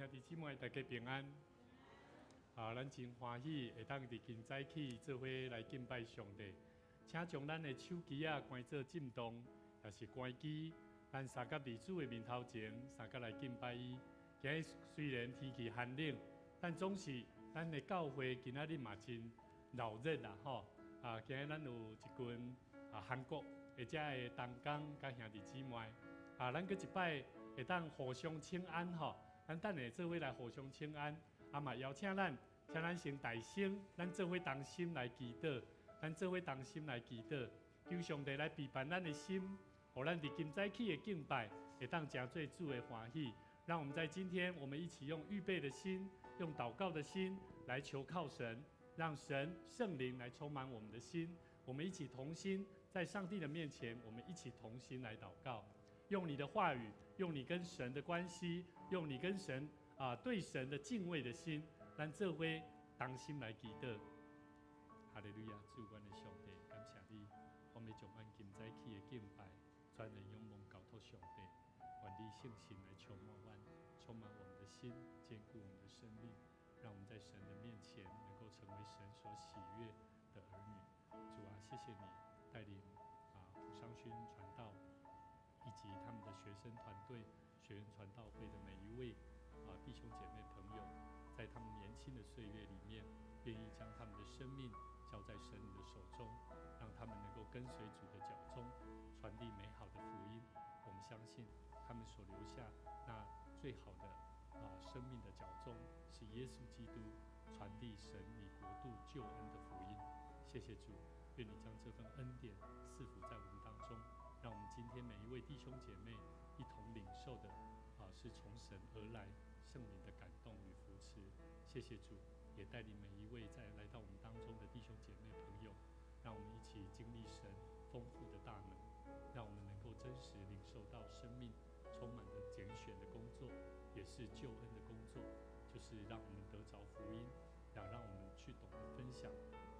兄弟姊妹，大家平安。啊，咱真歡喜會當佇今早起做伙來敬拜上帝。請將咱的手機仔關做震動，抑是關機。咱相佮佇主的面頭前，相佮來敬拜伊。今日雖然天氣寒冷，但總是咱的教會今仔日嘛真鬧熱啦吼。啊，今日咱有一群啊韓國的遮的同工佮兄弟姊妹，啊，咱閣一擺會當互相請安吼。咱等下做伙來互相請安，啊嘛邀請咱，請咱先大聲，咱做伙同心來祈禱，咱做伙同心來祈禱，求上帝來備辦咱的心，予咱佇今早起的敬拜會當成做主的歡喜。讓我們在今天，我們一起用預備的心，用禱告的心來求靠神，讓神聖靈來充滿我們的心。我們一起同心，在上帝的面前，我們一起同心來禱告，用你的話語，用你跟神的關係，用你跟神啊對神的敬畏的心，咱做伙同心來祈禱。哈利路亞，主阮的上帝，感謝你，我們將阮今早起的敬拜，全然仰望交託上帝，願你聖神來充滿阮，充滿我們的心，堅固我們的生命，讓我們在神的面前能夠成為神所喜悅的兒女。主啊，謝謝你帶領啊蒲商勳傳道以及他們的學生團隊、學員傳道會的每一位啊弟兄姐妹朋友，在他們年輕的歲月裡面，願意將他們的生命交在神你的手中，讓他們能夠跟隨主的腳蹤，傳遞美好的福音。我們相信他們所留下那最好的啊生命的腳蹤，是耶穌基督傳遞神你國度救恩的福音。謝謝主，願你將這份恩典賜福在我們當中，讓我們今天每一位弟兄姐妹一同領受的啊，是從神而來聖靈的感動與扶持。謝謝主，也帶領每一位在來到我們當中的弟兄姐妹朋友，讓我們一起經歷神豐富的大能，讓我們能夠真實領受到生命充滿的揀選的工作，也是救恩的工作，就是讓我們得着福音，也讓我們去懂得分享。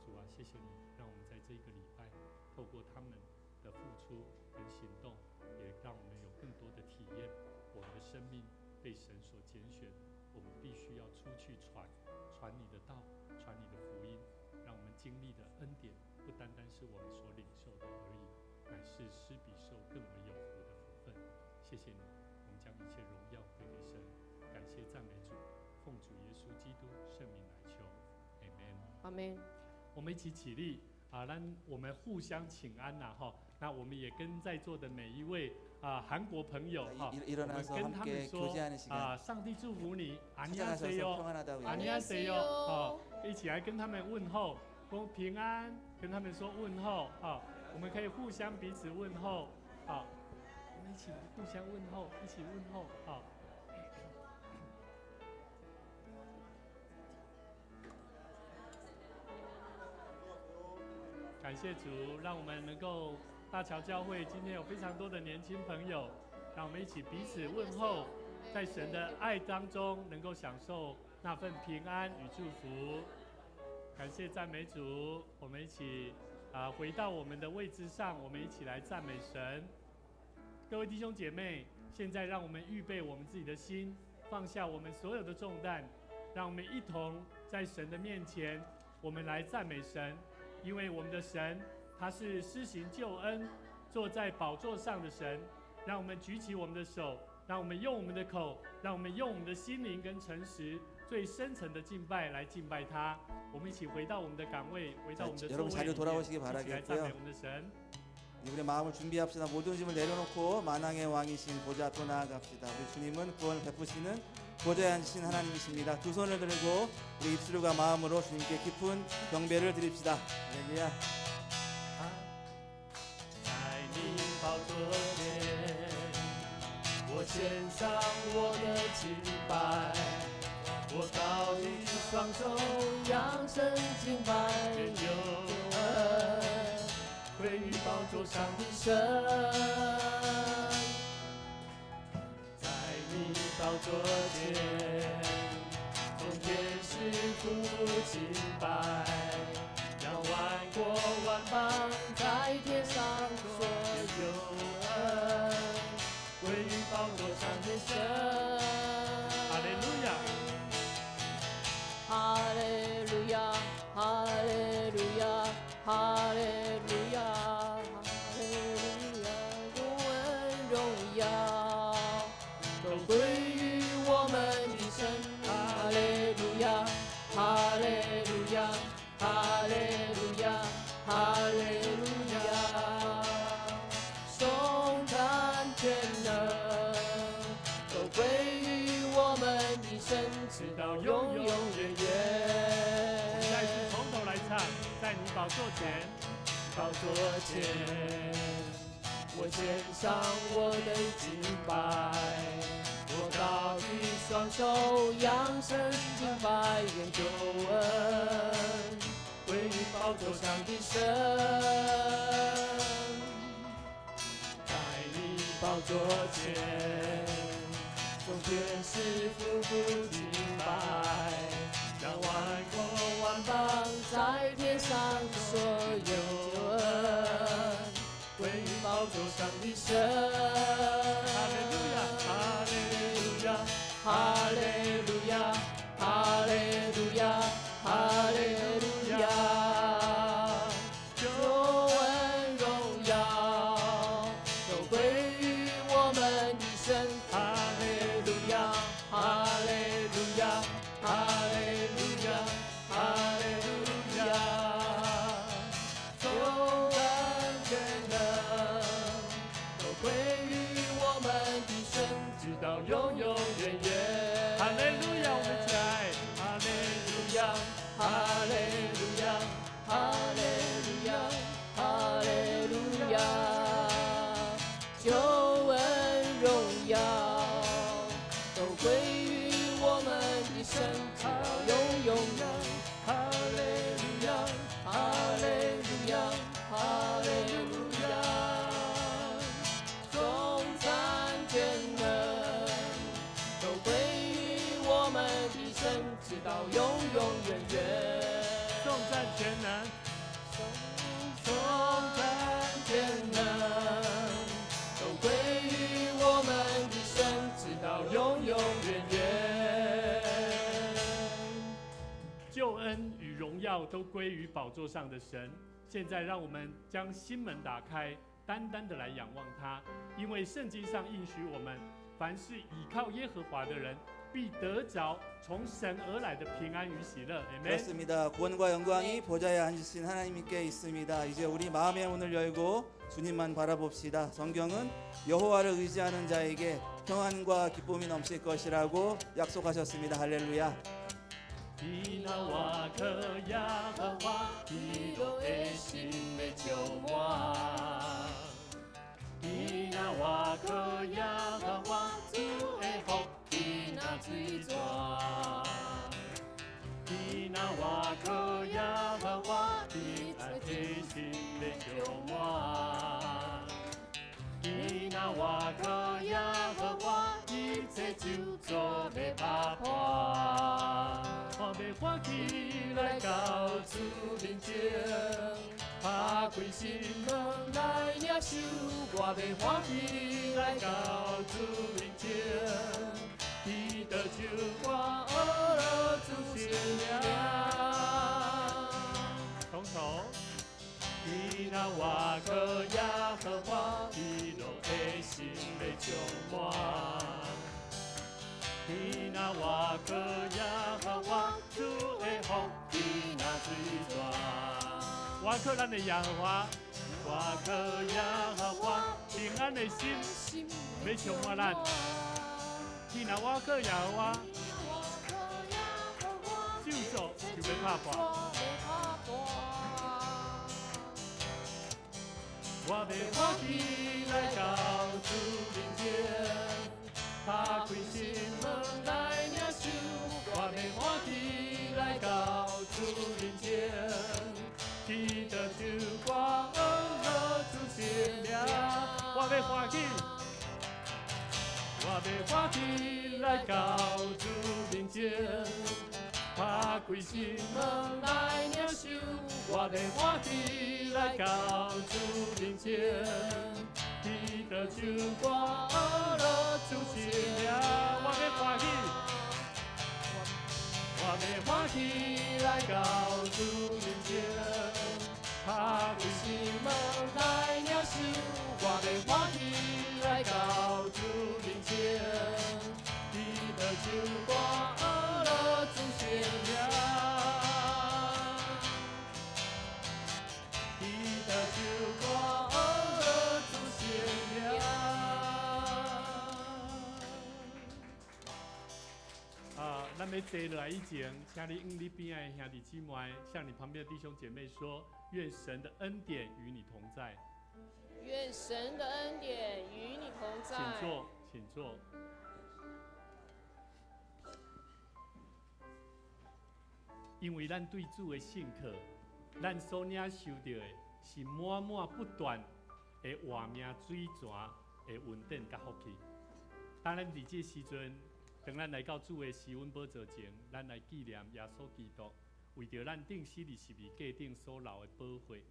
主啊，謝謝你，讓我們在這一個禮拜，透過他們的付出跟行動，也讓我們有更多的體驗，我們的生命被神所揀選，我們必須要出去傳，傳你的道，傳你的福音，讓我們經歷的恩典不單單是我們所領受的而已，乃是施比受更為有福的福分。謝謝你，我們將一切榮耀歸給神，感謝讚美主，奉主耶穌基督聖名來求，阿門。阿門。我們一起起立啊，讓我們互相請安呐，哈。那我們也跟在座的每一位啊韓國朋友哈，我們跟他們說啊，上帝祝福你，안녕하세요，안녕하세요，好，一起來跟他們問候，說平安，跟他們說問候，好，我們可以互相彼此問候，好，我們一起互相問候，一起問候，好。感謝主，讓我們能夠大橋教會今天有非常多的年輕朋友，讓我們一起彼此問候，在神的愛當中能夠享受那份平安與祝福。感謝讚美主，我們一起啊回到我們的位置上，我們一起來讚美神。各位弟兄姐妹，現在讓我們預備我們自己的心，放下我們所有的重擔，讓我們一同在神的面前，我們來讚美神。因為我們的神，他是施行救恩、坐在寶座上的神。讓我們舉起我們的手，讓我們用我們的口，讓我們用我們的心靈跟誠實，最深層的敬拜來敬拜他。我們一起回到我們的崗位，回到我們的座位裡面，一起來讚美我們的神。 우리 마음을 준비합시다. 모든 짐을 내려놓고 만왕의 왕이신 보좌 앞으로 나아갑시다. 우리 주님은 구원을 베푸시는 보좌에 앉으신 하나님이십니다. 두 손을 들고 우리 입술과 마음으로 주님께 깊은 경배를 드립시다. 할렐루야. 在你寶座前，我獻上我的敬拜，我高舉雙手，揚聲敬拜，願救恩歸於寶座上的神。在你寶座前，眾天使匍匐敬拜，讓萬國萬邦在天上說救恩歸於寶座上的神。哈利路亞。寶座前，寶座前，我獻上我的敬拜，我高舉雙手揚聲敬拜，願救恩歸於寶座上的神，在你寶座前，眾天使俯伏敬拜，將萬國萬邦在天上所有救恩歸於寶座上的神。哈利路亞，哈利路亞，哈利路亞，哈利路亞，哈利路亞，救恩榮耀都歸於我們的神。哈利路亞，哈利路亞，哈利路亞，哈利路亞，頌讚全能都歸於我們的神，直到永永遠遠。哈利路亞，我們一起來，哈利路亞，哈利路亞，哈利路亞，哈利路亞，救恩榮耀都歸於我們的神，直到永永遠。哈利路亞，哈利路亞，哈利路亞，頌讚全能都歸於我們的神，直到永永遠遠。頌讚全能，頌讚全能都歸於我們的神，直到永永遠遠。救恩與榮耀都歸於寶座上的神。現在讓我們將心門打開，單單的來仰望他，因為聖經上應許我們，凡是倚靠耶和華的人，必得着從神而來的平安與喜樂。阿們。 그렇습니다. 구원과 영광이 보좌에 앉으신 하나님께 있습니다. 이제 우리 마음의 문을 열고 주님만 바라봅시다. 성경은 여호와를 의지하는 자에게 평안과 기쁨이 넘칠 것이라고 약속하셨습니다. 할렐루야. 伊若我靠耶和華，喜樂的心欲充滿。伊若我靠耶和華，主的福氣若水泉。伊若我靠耶和華，平安的心欲充滿。伊若我靠耶和華，一切咒詛欲拍破。我欲歡喜來到主面前，拍開心門來領受。我欲歡喜來到主面前，彼得手我學了主聖名。同手。伊若我靠耶和華，喜樂的心欲充滿。伊若我靠耶和華，主的福氣若水泉。我靠咱的耶和華，我靠耶和華，平安的心欲充滿咱。伊若我靠耶和華，咒詛就欲拍破。我欲歡喜來到主面前，拍開心門來領受。我欲歡喜來到主面前，彼得手我學了主聖名。我欲歡喜，我欲歡喜來到主面前，拍開心門來領受。我欲歡喜來到主面前，彼得手我學了主聖名。我欲歡喜，我欲歡喜來到主面前，拍開心門來領受。我欲歡喜來到主面前，彼得手我學了主聖名。彼得手我學了主聖名。啊，咱欲欲坐落來以前，請你向你邊仔的兄弟姊妹，向你旁邊的弟兄姐妹說：願神的恩典與你同在。願神的恩典與你同在。請坐，請坐。因為咱對主的信靠，咱所領受著的是滿滿不斷的活命水泉的恩典佮福氣。當咱佇這時陣，當咱來到主的施恩寶座前，咱來紀念耶穌基督為著咱釘死佇十字架頂所流的寶血。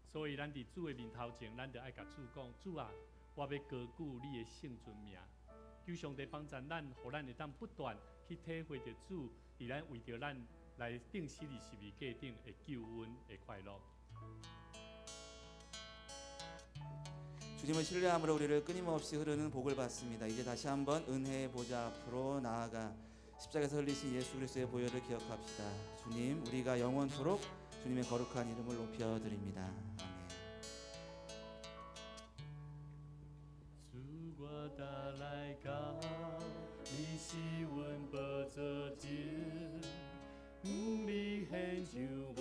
所以，咱佇主的面頭前，咱就愛共主講：主啊，我欲高舉你的聖尊名。求上帝幫助咱，予咱會當不斷去體會著主佇咱為著咱來釘死佇十字架頂的救恩的快樂。 주님을 신뢰함으로 우리를 끊임없이 흐르는 복을 받습니다. 이제 다시 한번 은혜의 보좌 앞으로 나아가 십자가에서 흘리신 예수 그리스도의 보혈을 기억합시다. 주님, 우리가 영원토록 주님의 거룩한 이름을 높여드립니다. 아멘. 主，我噠來到，你是阮寶座前，你獻上我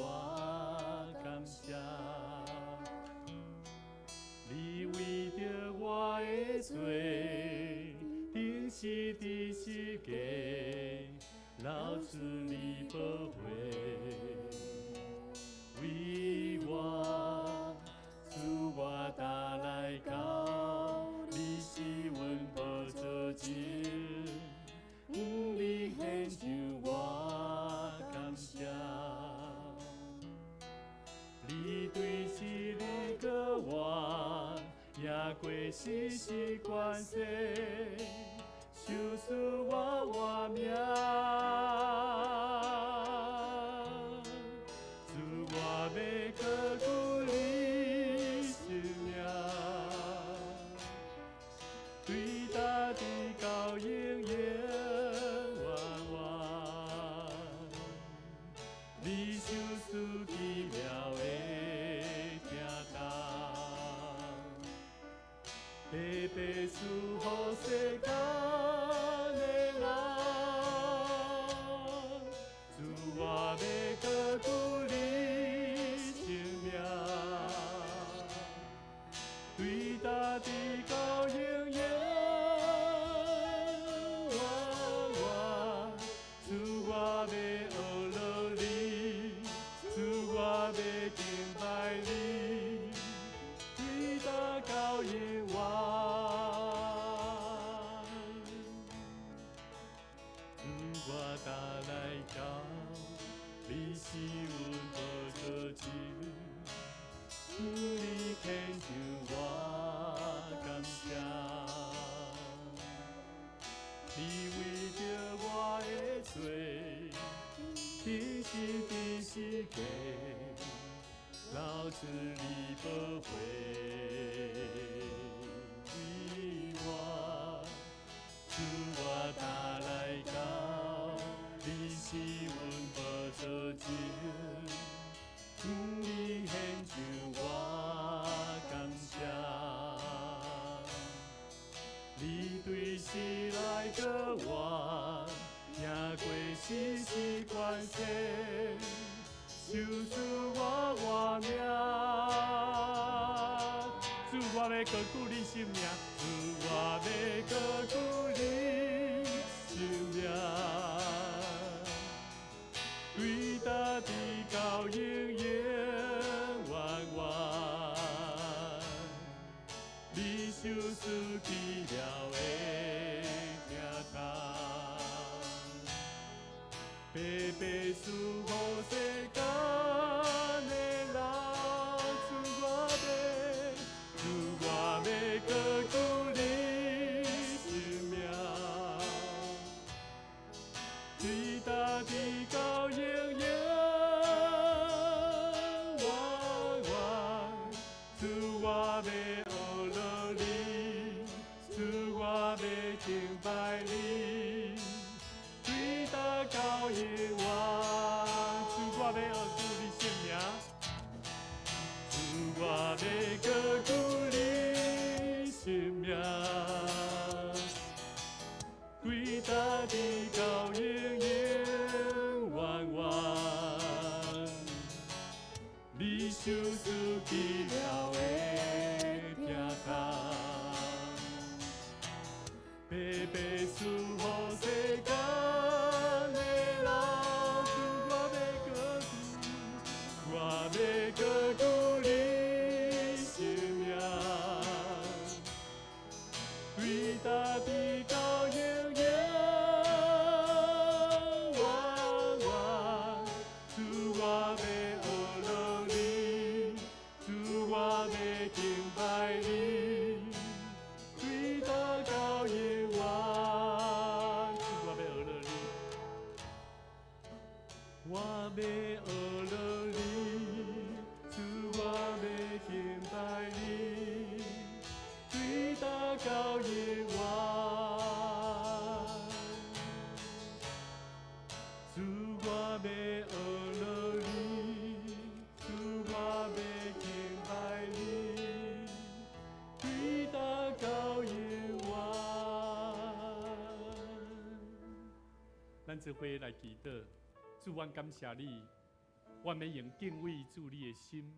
感謝。你為著我的罪，釘死佇十架，流出你寶血，為我，主我噠來到，你是阮寶座前，你獻上我感謝。你對死你閣活，贏過死時權勢，賞賜我活命。主，我欲高舉你聖名，對大地到永永遠遠。你賞賜奇妙的疼痛，白白賜予世間的人。主，我欲高舉你聖名，對大地到永永遠遠。主，我欲學落你，主，我欲敬拜你，對大到永遠。主，我噠來到，你是阮寶座前，你獻上我感謝。你為著我的罪，釘死佇十架，流出你寶血，為我，主我噠來到，你是阮寶座前，你獻上我感謝。你對死來閣活，贏過死時權勢，賞賜我活命。主，我欲高舉你聖名，主，我欲高舉你聖名，對大地到永永遠遠。你賞賜奇妙的疼痛，白白賜予世間的人。主，我欲，主，我欲高舉你聖名，你受死奇妙的疼痛，白白赐予世間的人，主我欲高舉，我欲高舉你聖名，對大地到永永遠遠，主我欲學落你，主我欲敬拜你，對大到永遠，主我欲學落你，我欲學落你，主我欲敬拜你，對大到永遠。主我欲學落你，主我欲敬拜你，對大到永遠。咱做伙來祈禱，主，阮感謝你，阮欲用敬畏主你的心，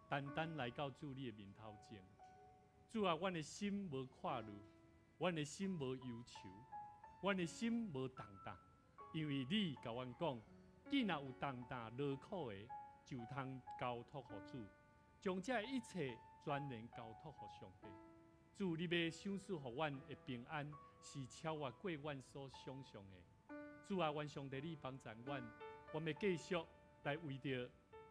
單單來到主你的面頭前。主啊，阮的心無掛慮，阮的心無憂愁，阮的心無重擔，因為你共阮講，既若有重擔勞苦的，就通交託予主，將這一切全然交託予上帝。主，你欲賞賜予阮的平安，是超越過阮所想象的。主啊，願上帝你幫助阮，阮欲繼續來為著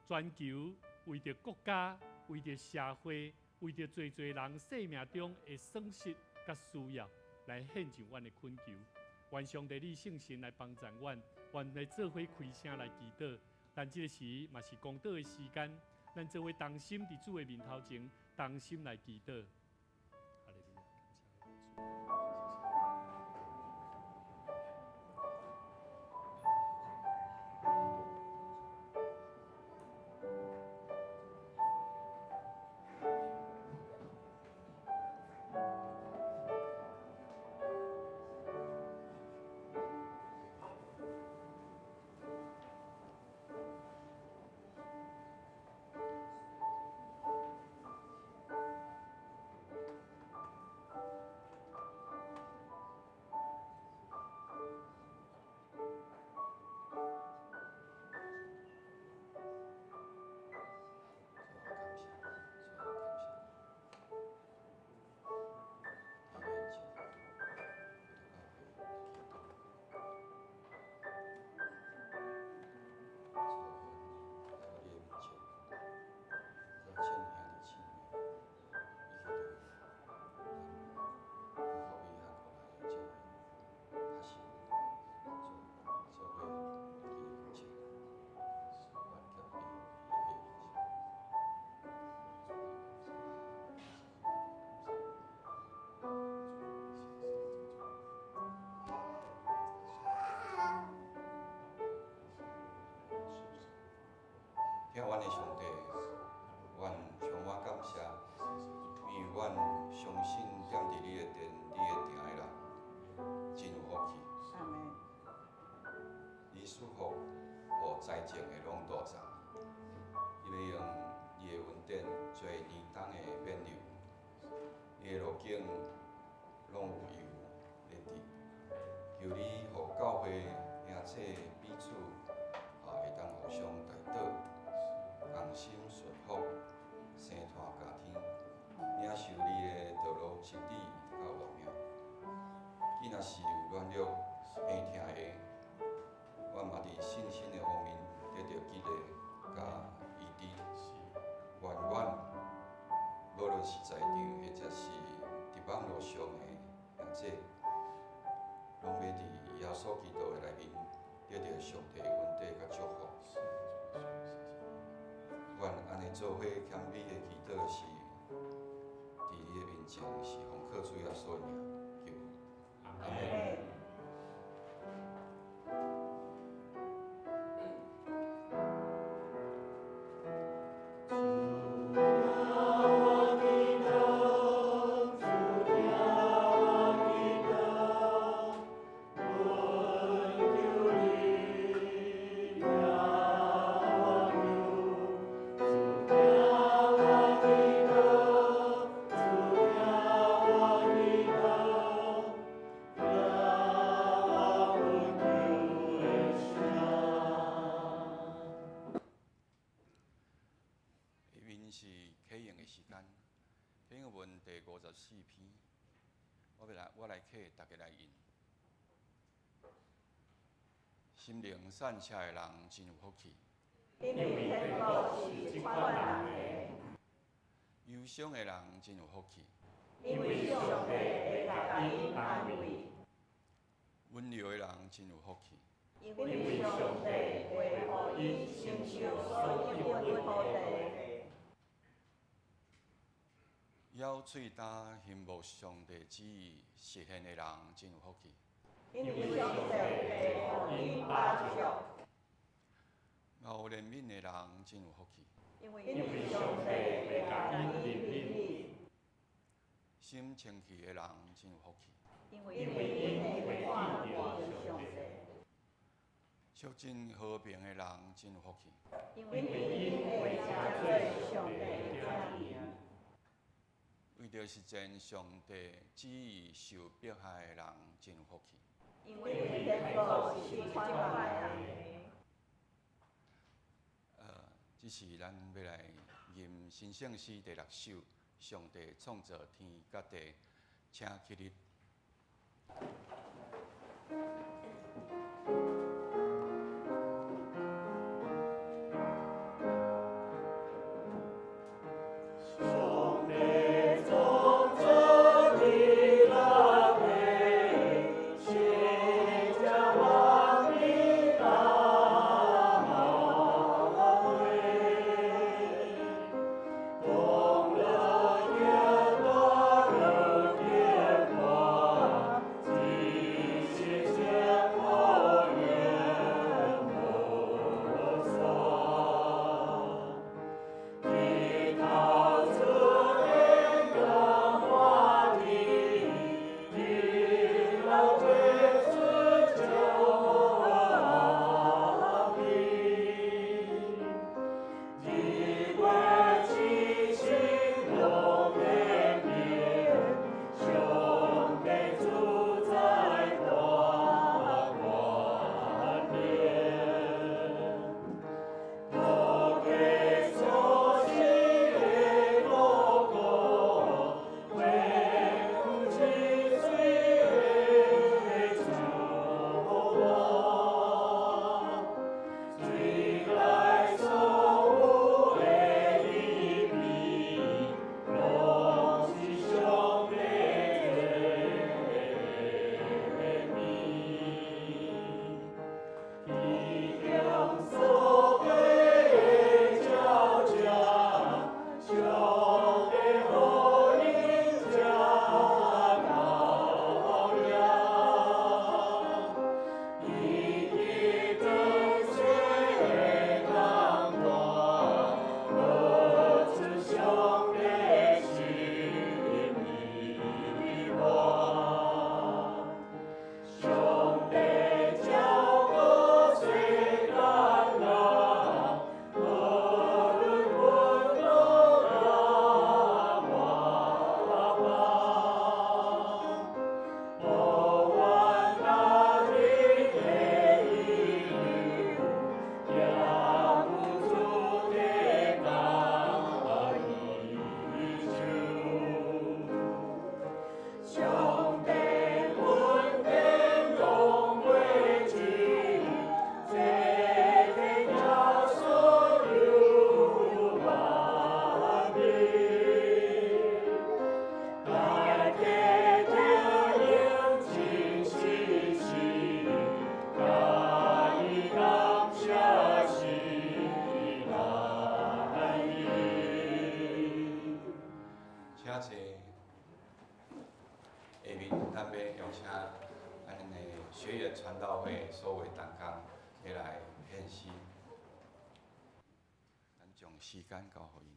全球、為著國家、為著社會、為著濟濟人生命中的損失佮需要，來獻上阮的懇求。願上帝你聖神來幫助阮，阮來做伙開聲來祈禱。咱這個時嘛是公禱的時間，咱做伙同心佇主的面頭前，同心來祈禱。哈利路亞，感謝主。疼阮的上帝，阮充滿感謝，因為阮相信踮佇你的殿，你的埕的人真有福氣。你賜福予栽種的攏大長，伊欲用你的恩典做年冬的變流，你的路徑攏有油咧滴。求你予教會兄弟彼此啊，會當互相代禱，同心順服，生湠家天，領受你的道路真理佮活命。既若是有軟弱、病疼的，阮嘛佇信心的方面得著激勵佮醫治。願阮無論是在場或者是佇網路上的兄弟，攏欲佇耶穌基督的內面得著上帝的恩典佮祝福。願按呢做伙謙卑的祈禱是，佇你的面前是奉靠主耶穌的名求。阿們。主面是啟應的時間，啟應文第54篇，我來啟，大家來印。心靈散赤的人真有福氣。因為天國是這款人的。憂傷的人真有福氣。因為上帝會共𪜶安慰。溫柔的人真有福氣。因為上帝會予𪜶承受所應許的土地。咬喙焦欣慕上帝旨意實現的人真有福氣。因為上帝會予𪜶飽足。有憐憫的人真有福氣。因為上帝會共𪜶憐憫。心清氣的人真有福氣。因為𪜶會看見上帝。促進和平的人真有福氣。因為𪜶會成做上帝的子民。為著實踐上帝旨意受迫害的人真有福氣。因為天國是這款人的。這是咱欲來吟新聖詩第六首，上帝創造天佮地，請起立。時間交予𪜶。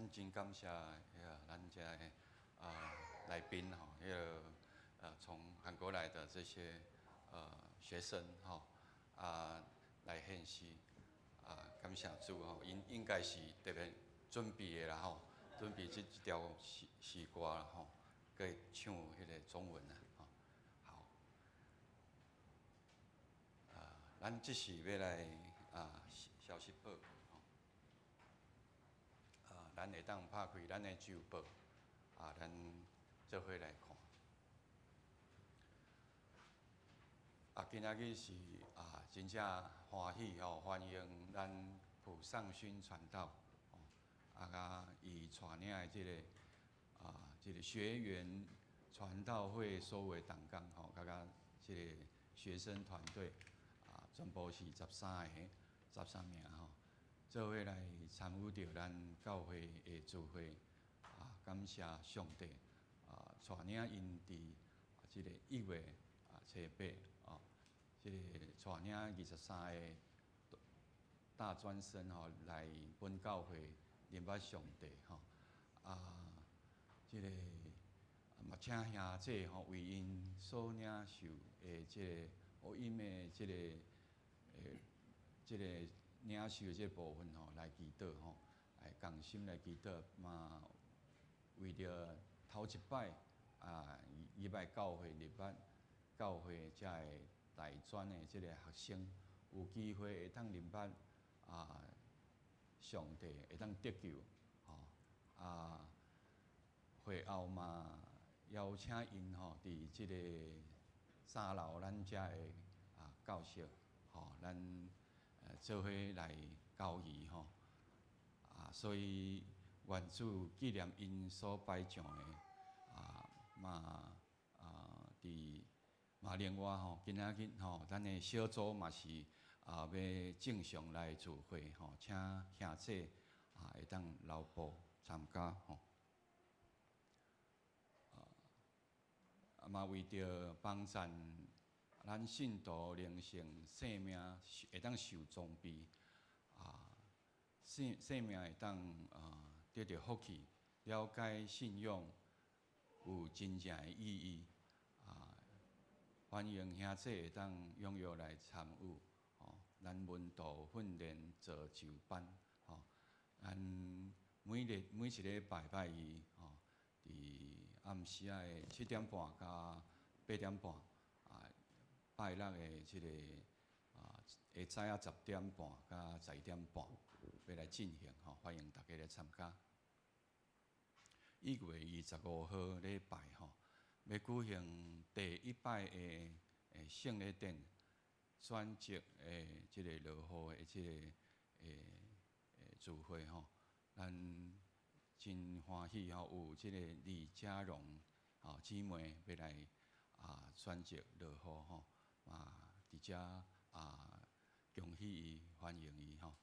咱真感謝彼个咱遮的來賓吼，彼个從韓國來的這些學生吼來獻詩啊，感謝主吼，𪜶應該是特別準備的啦吼，準備這這條詩詩歌啦吼，閣唱彼个中文啊吼。好，咱這是欲來消息報告吼。咱會當拍開咱的週報，咱做伙來看。今仔日是真正歡喜吼，歡迎咱普尚勳傳道，佮伊帶領的這個學員傳道會所有同工吼，佮這個學生團隊，全部是13個，13名吼。做伙來參與著咱教會的聚會，感謝上帝，帶領𪜶佇這個1月初八，這個帶領23個大專生吼來本教會認捌上帝吼，這個嘛請兄姊吼為𪜶所領受的這個福音的這個領受的這個部分吼來祈禱吼，來共心來祈禱，嘛為著頭一擺入來教會入捌教會遮个大專的這個學生，有機會會當認捌上帝，會當得救吼，會後嘛邀請𪜶吼佇這個三樓咱遮个教室吼，咱做伙來交誼吼，所以願主紀念𪜶所擺上的嘛佇嘛另外吼，今仔日吼，咱的小組嘛是欲正常來聚會吼，請兄姊會當留步參加吼。嘛為著幫贊咱信徒靈性生命會當受裝備，生命會當得著福氣，了解信仰有真正的意義，歡迎兄姊會當踴躍來參與，吼，咱門徒訓練造就班，吼，咱每日每一禮拜拜二，吼，佇暗時仔的7點半到8點半，拜六的這個下早仔10點半到11點半，欲來進行吼，歡迎大家來參加。1月25號禮拜吼，欲舉行第一擺的聖禮典轉職的這個落雨的這個聚會吼，咱真歡喜吼，有這個李佳蓉姊妹欲來轉職落雨吼，嘛佇遮恭喜伊，歡迎伊吼，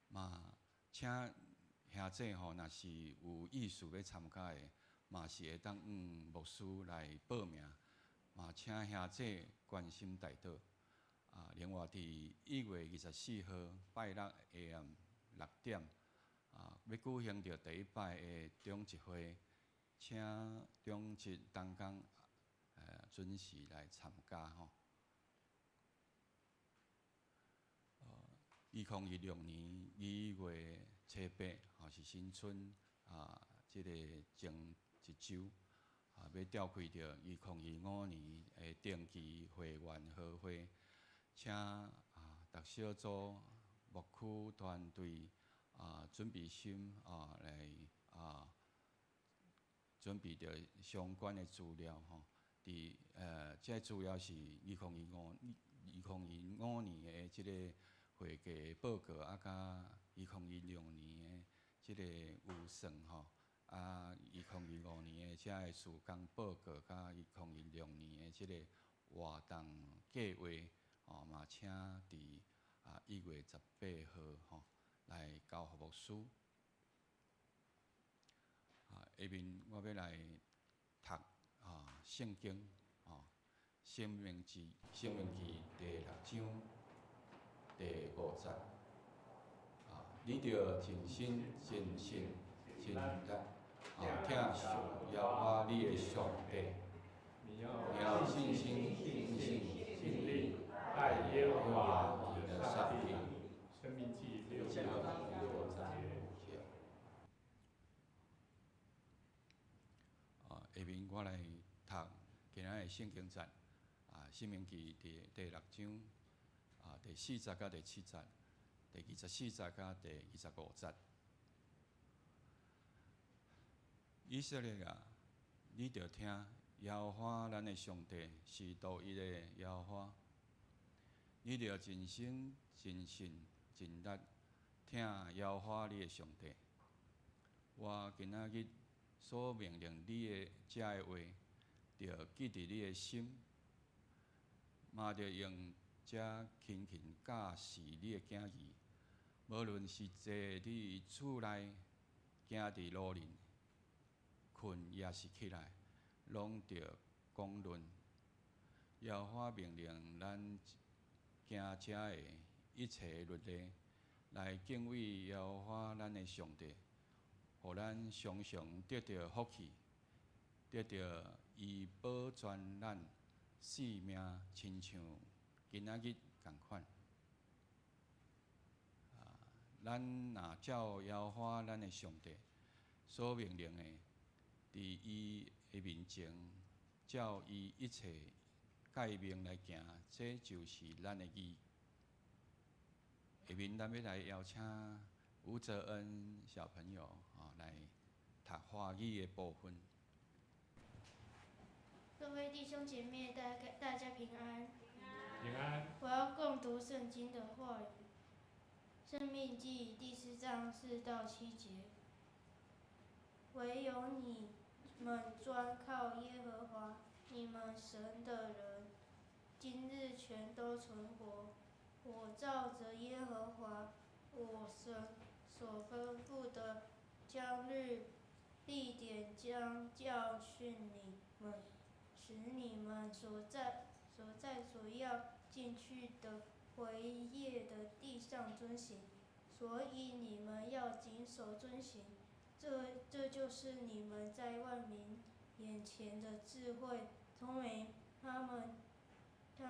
嘛請兄姊吼，若是有意思欲參加的，嘛是會當向牧師來報名，嘛請兄姊關心代禱。另外佇1月24號拜六下暗6點，欲舉行著第一擺的長執會，請長執同工準時來參加吼。2016年2月初八，吼是新春這個前一週，欲召開著2025年的定期會員和會，請逐小組牧區團隊準備心來準備著相關的資料吼。佇這個資料是2025年的這個會計報告，佮2026年的這個預算吼，2025年的這个事工報告，佮2026年的這個活動計劃，吼嘛請佇1月18號吼來交予牧師。下面我欲來讀聖經，申命記，申命記第六章第五節。你著盡心、盡性、盡力疼惜耶和華你的上帝，你你要盡心、盡性、盡力愛耶和華你你的上的上帝。帝。申命記六章六節。下面我來讀今仔的聖經節，申命記第六章，第4節佮第7節，第24節佮第25節。以色列啊，你著聽，耶和華咱的上帝是獨一的耶和華。你著盡心、盡性、盡力疼耶和華你的上帝。我今仔日所命令你的這个話，著記佇你的心，嘛著用這勤勤教示你的囝兒。無論是坐佇厝內，行佇路裡，睏抑是起來，攏著講論。耶和華命令咱行這个一切律例，來敬畏耶和華咱的上帝，予咱常常得著福氣，得著伊保全咱性命，親像今仔日仝款。咱若照耶和華咱的上帝所命令的，佇伊的面前，照伊一切誡命來行，這就是咱的義。下面咱欲來邀請吳澤恩小朋友來讀華語的部分。各位弟兄姐妹，大家平安。平安。我要共讀聖經的話語，《申命記》第4章4到7節。唯有你們專靠耶和華你們神的人，今日全都存活。我照著耶和華我神所吩咐的，將律例典章教訓你們，使你們所在所要進去的為業的地上遵行。所以你們要謹守遵行，這就是你們在萬民眼前的智慧聰明。他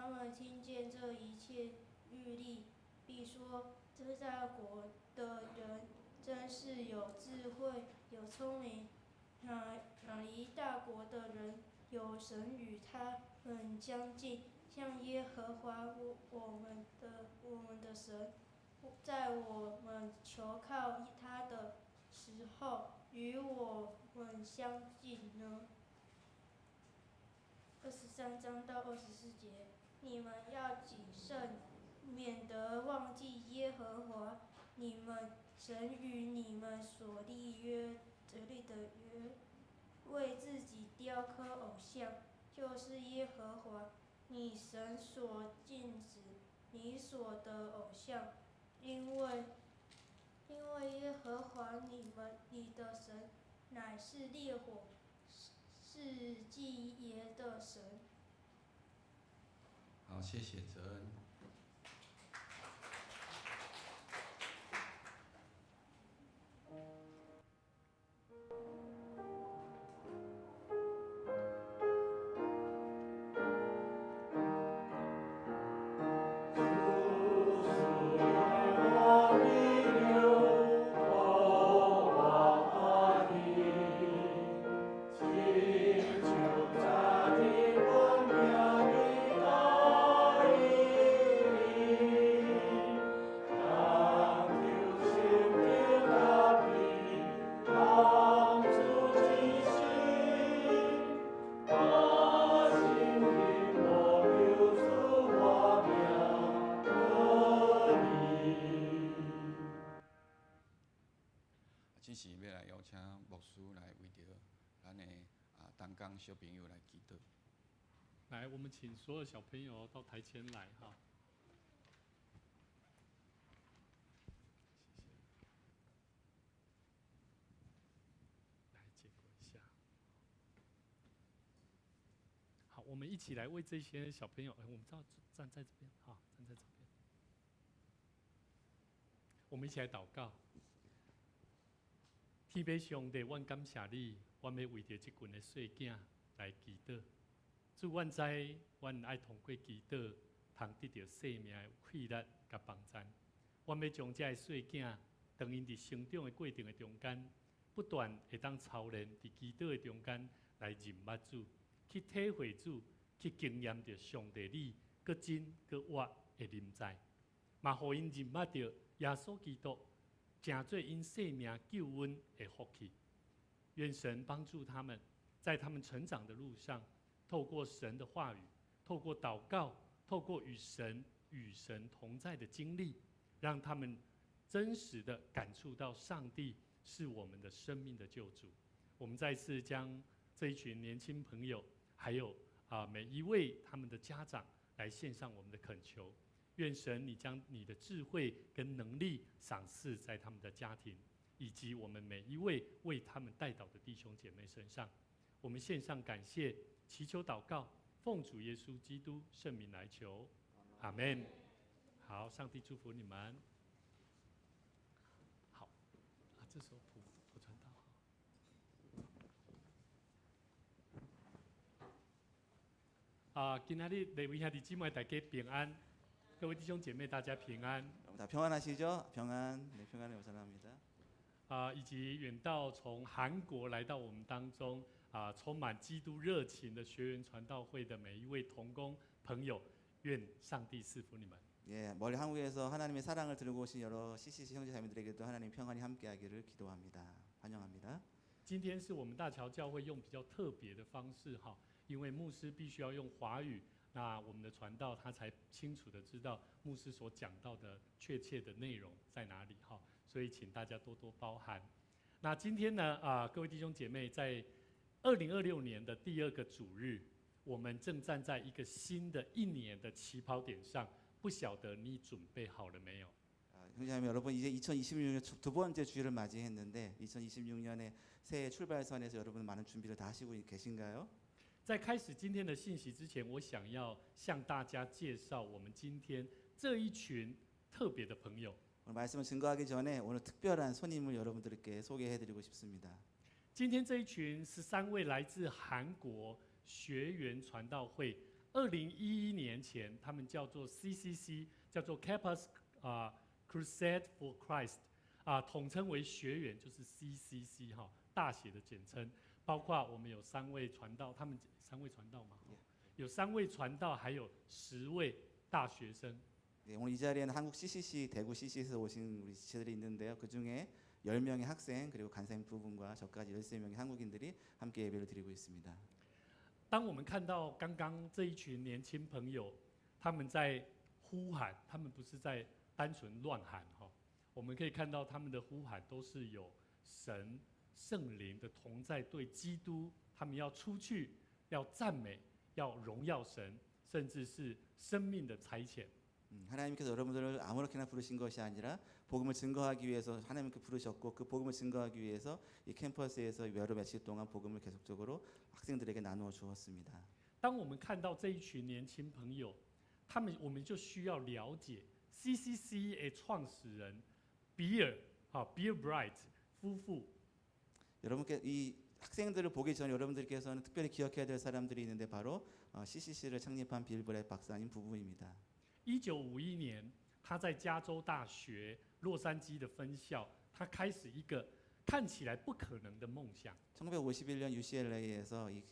們聽見這一切律例，必說：這大國的人真是有智慧，有聰明。哪一大國的人有神與他們相近，像耶和華我們的神，在我們求靠他的時候與我們相近呢？23章到24節，你們要謹慎，免得忘記耶和華你們神與你們所立的約，為自己雕刻偶像，就是耶和華你神所禁止你所的偶像，因為耶和華你的神乃是烈火，是忌邪的神。好，謝謝澤恩。這時欲來邀請牧師來為著咱的同工小朋友來祈禱。來，我們請所有小朋友到台前來哈。謝謝。來，借過一下。好，我們一起來為這些小朋友，我們站在這邊，哈，站在這邊。我們一起來禱告。天父上帝，阮感謝你，阮欲為著這群的細囝來祈禱。主，阮知阮愛通過祈禱，通得著生命的氣力佮幫贊。阮欲將這个細囝，當𪜶佇成長的過程的中間，不斷會當操練佇祈禱的中間來認捌主，去體會主，去經驗著上帝你閣真閣活的臨在，嘛予𪜶認捌著耶穌基督，成做𪜶生命救恩的福氣。願神幫助他們，在他們成長的路上，透過神的話語，透過禱告，透過與神同在的經歷，讓他們真實的感觸到上帝是我們的生命的救主。我們再次將這一群年輕朋友，還有每一位他們的家長，來獻上我們的懇求。願神你將你的智慧跟能力賞賜在他們的家庭，以及我們每一位為他們代禱的弟兄姐妹身上。我們獻上感謝，祈求禱告，奉主耶穌基督聖名來求，阿門。好，上帝祝福你們。好，啊，這時候普普傳道。啊，今仔日禮位兄弟姊妹大家平安，各位弟兄姐妹大家平安。 다 평안하시죠? 평안, 네, 평안을 원합니다. 啊，以及遠道從韓國來到我們當中啊，充滿基督熱情的學員傳道會的每一位同工朋友，願上帝賜福你們。 예, 멀리 한국에서 하나님의 사랑을 들고 오신 여러 CCC 형제 자매들에게도 하나님 평안이 함께하기를 기도합니다. 환영합니다. 今天是我們大橋教會用比較特別的方式哈，因為牧師必須要用華語，那我們的傳道他才清楚的知道牧師所講到的確切的內容在哪裡哈，所以請大家多多包涵。那今天呢啊，各位弟兄姐妹，在2026年的第二個主日，我們正站在一個新的一年的起跑點上，不曉得你準備好了沒有？ 아, 형제자매 여러분, 이제 2026년 두 번째 주일을 맞이했는데 2026년의 새해 출발선에서 여러분 많은 준비를 다 하시고 계신가요? 在開始今天的信息之前，我想要向大家介紹我們今天這一群特別的朋友。 오늘 말씀을 증거하기 전에 오늘 특별한 손님을 여러분들께 소개해드리고 싶습니다. 今天這一群13位來自韓國學員傳道會，2011年前他們叫做 CCC，叫做 Campus Crusade for Christ，統稱為學員，就是 CCC 哈，大寫的簡稱。包括我們有三位傳道，他們三位傳道嘛，有三位傳道，還有10位大學生。 네, 오늘 이 자리에는 한국 CCC 대구 CCC에서 오신 우리 지체들이 있는데요. 그 중에 10명의 학생 그리고 간사님 두 분과 저까지 13명의 한국인들이 함께 예배를 드리고 있습니다. 當我們看到剛剛這一群年輕朋友，他們在呼喊，他們不是在單純亂喊哈，我們可以看到他們的呼喊都是有神聖靈的同在，對基督，他們要出去，要讚美，要榮耀神，甚至是生命的差遣。 하나님께서 여러분들을 아무렇게나 부르신 것이 아니라 복음을 증거하기 위해서 하나님께 부르셨고 그 복음을 증거하기 위해서 이 캠퍼스에서 여러 며칠 동안 복음을 계속적으로 학생들에게 나누어 주었습니다. 當我們看到這一群年輕朋友，他們我們就需要了解 CCC 的創始人比爾，哈 Bill Bright 夫婦。 여러분께 이 학생들을 보기 전에 여러분들께서는 특별히 기억해야 될 사람들이 있는데 바로 CCC를 창립한 빌 브라이트 박사님 부부입니다. 1951年，他在加州大學洛杉磯的分校，他開始一個看起來不可能的夢想。 1951년 UCLA에서 이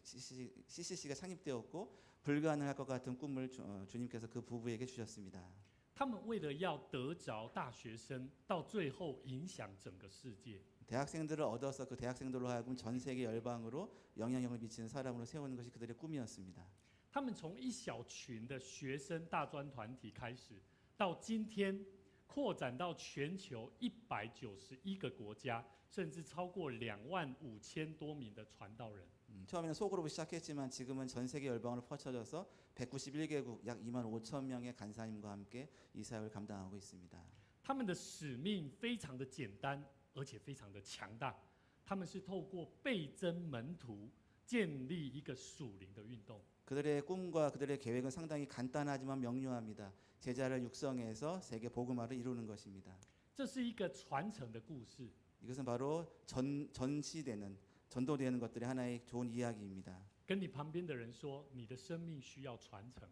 CCC가 창립되었고 불가능할 것 같은 꿈을 주님께서 그 부부에게 주셨습니다. 他們為了要得着大學生，到最後影響整個世界。 대학생들을 얻어서 그 대학생들로 하여금 전 세계 열방으로 영향력을 미치는 사람으로 세우는 것이 그들의 꿈이었습니다. 他們從一小群的學生大專團體開始，到今天擴展到全球191個國家，甚至超過25,000多名的傳道人。 처음에는 소그룹으로 시작했지만 지금은 전 세계 열방으로 퍼쳐져서 191개국 약 2만 5천 명의 간사님과 함께 이 사역을 감당하고 있습니다. 他們的使命非常的簡單，而且非常的強大。他們是透過倍增門徒，建立一個屬靈的運動。 그들의 꿈과 그들의 계획은 상당히 간단하지만 명료합니다. 제자를 육성해서 세계 복음화를 이루는 것입니다. 這是一個傳承的故事。 이것은 바로 전 전시되는 전도되는 것들의 하나의 좋은 이야기입니다. 跟你旁边的人说，你的生命需要传承。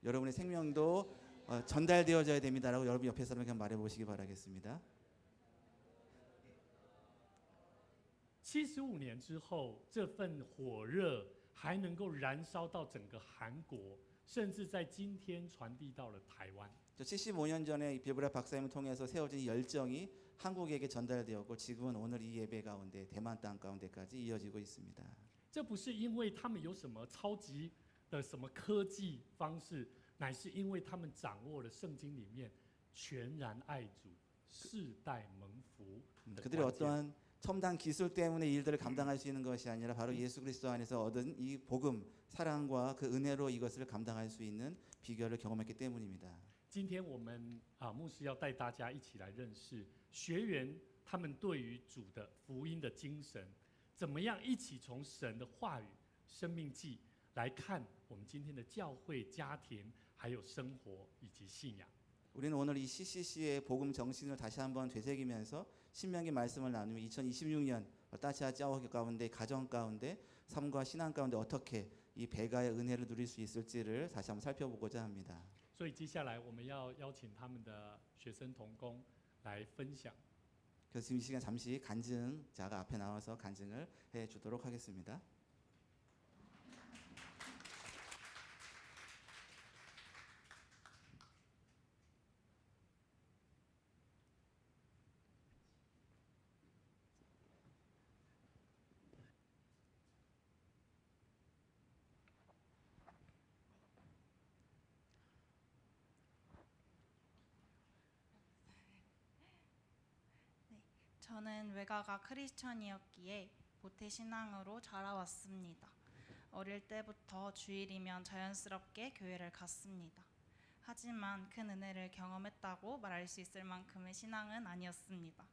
여러분의 생명도 전달되어져야 됩니다라고 여러분 옆에 사람에게 말해 보시기 바라겠습니다. 75年之后，这份火热还能够燃烧到整个韩国，甚至在今天传递到了台湾。 저 75년 전에 빌 브렛 박사님을 통해서 세워진 이 열정이 한국에게 전달되었고 지금은 오늘 이 예배 가운데 대만 땅 가운데까지 이어지고 있습니다. 这不是因为他们有什么超级的什么科技方式，乃是因为他们掌握了圣经里面全然爱主、世代蒙福的 그들이 关键。 어떠한 첨단 기술 때문에 이 일들을 감당할 수 있는 것이 아니라 바로 예수 그리스도 안에서 얻은 이 복음, 사랑과 그 은혜로 이것을 감당할 수 있는 비결을 경험했기 때문입니다. 今天我们啊，牧师要带大家一起来认识学员他们对于主的福音的精神，怎么样一起从神的话语、申命记来看我们今天的教会、家庭，还有生活以及信仰。 우리는 오늘 이 CCC의 복음 정신을 다시 한번 되새기면서 신명기 말씀을 나누며 2026년 大家教会 가운데 가정 가운데 삶과 신앙 가운데 어떻게 이 배가의 은혜를 누릴 수 있을지를 다시 한번 살펴보고자 합니다. 所以接下来我们要邀请他们的学生同工来分享。 그래서 지금 이 시간 잠시 간증자가 앞에 나와서 간증을 해 주도록 하겠습니다. 저는 외가가 크리스천이었기에 모태신앙으로 자라왔습니다. 어릴 때부터 주일이면 자연스럽게 교회를 갔습니다. 하지만 큰 은혜를 경험했다고 말할 수 있을 만큼의 신앙은 아니었습니다.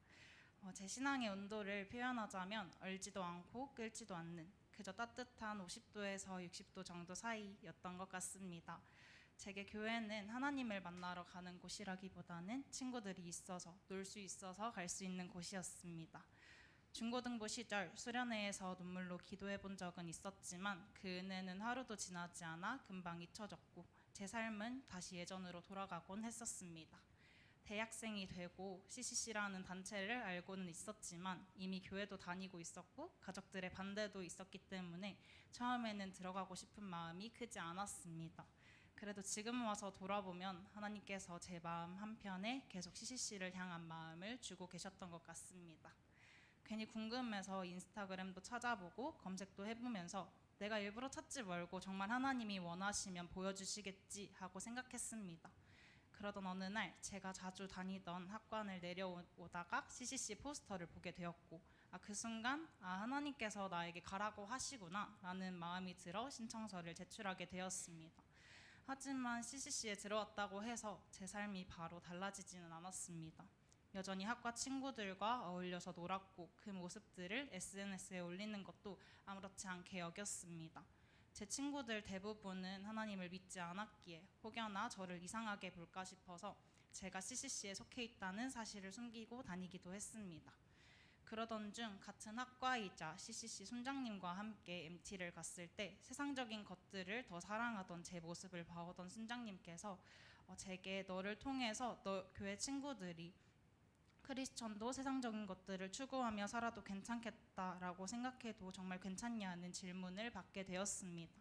제 신앙의 온도를 표현하자면 얼지도 않고 끓지도 않는 그저 따뜻한 50도에서 60도 정도 사이였던 것 같습니다. 제게 교회는 하나님을 만나러 가는 곳이라기보다는 친구들이 있어서 놀 수 있어서 갈 수 있는 곳이었습니다. 중고등부 시절 수련회에서 눈물로 기도해 본 적은 있었지만 그 은혜는 하루도 지나지 않아 금방 잊혀졌고 제 삶은 다시 예전으로 돌아가곤 했었습니다. 대학생이 되고 CCC라는 단체를 알고는 있었지만 이미 교회도 다니고 있었고 가족들의 반대도 있었기 때문에 처음에는 들어가고 싶은 마음이 크지 않았습니다. 그래도 지금 와서 돌아보면 하나님께서 제 마음 한편에 계속 CCC를 향한 마음을 주고 계셨던 것 같습니다. 괜히 궁금해서 인스타그램도 찾아보고 검색도 해보면서 내가 일부러 찾지 말고 정말 하나님이 원하시면 보여주시겠지 하고 생각했습니다. 그러던 어느 날 제가 자주 다니던 학관을 내려오다가 CCC 포스터를 보게 되었고 아, 그 순간 아, 하나님께서 나에게 가라고 하시구나 라는 마음이 들어 신청서를 제출하게 되었습니다. 하지만 CCC에 들어왔다고 해서 제 삶이 바로 달라지지는 않았습니다. 여전히 학과 친구들과 어울려서 놀았고 그 모습들을 SNS에 올리는 것도 아무렇지 않게 여겼습니다. 제 친구들 대부분은 하나님을 믿지 않았기에 혹여나 저를 이상하게 볼까 싶어서 제가 CCC에 속해 있다는 사실을 숨기고 다니기도 했습니다. 그러던 중 같은 학과이자 CCC 순장님과 함께 MT를 갔을 때 세상적인 것들을 더 사랑하던 제 모습을 봐오던 순장님께서 제게 너를 통해서 너 교회 친구들이 크리스천도 세상적인 것들을 추구하며 살아도 괜찮겠다라고 생각해도 정말 괜찮냐는 질문을 받게 되었습니다.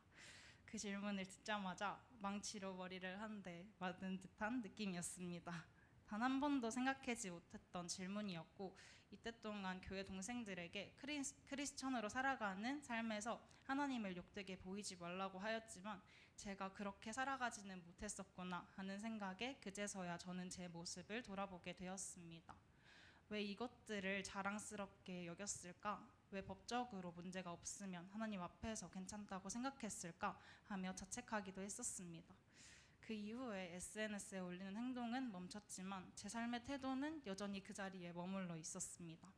그 질문을 듣자마자 망치로 머리를 한 대 맞은 듯한 느낌이었습니다. 단 한 번도 생각하지 못했던 질문이었고 이때 동안 교회 동생들에게 크리스천으로 살아가는 삶에서 하나님을 욕되게 보이지 말라고 하였지만 제가 그렇게 살아가지는 못했었구나 하는 생각에 그제서야 저는 제 모습을 돌아보게 되었습니다. 왜 이것들을 자랑스럽게 여겼을까? 왜 법적으로 문제가 없으면 하나님 앞에서 괜찮다고 생각했을까? 하며 자책하기도 했었습니다. 그 이후에 SNS에 올리는 행동은 멈췄지만 제 삶의 태도는 여전히 그 자리에 머물러 있었습니다.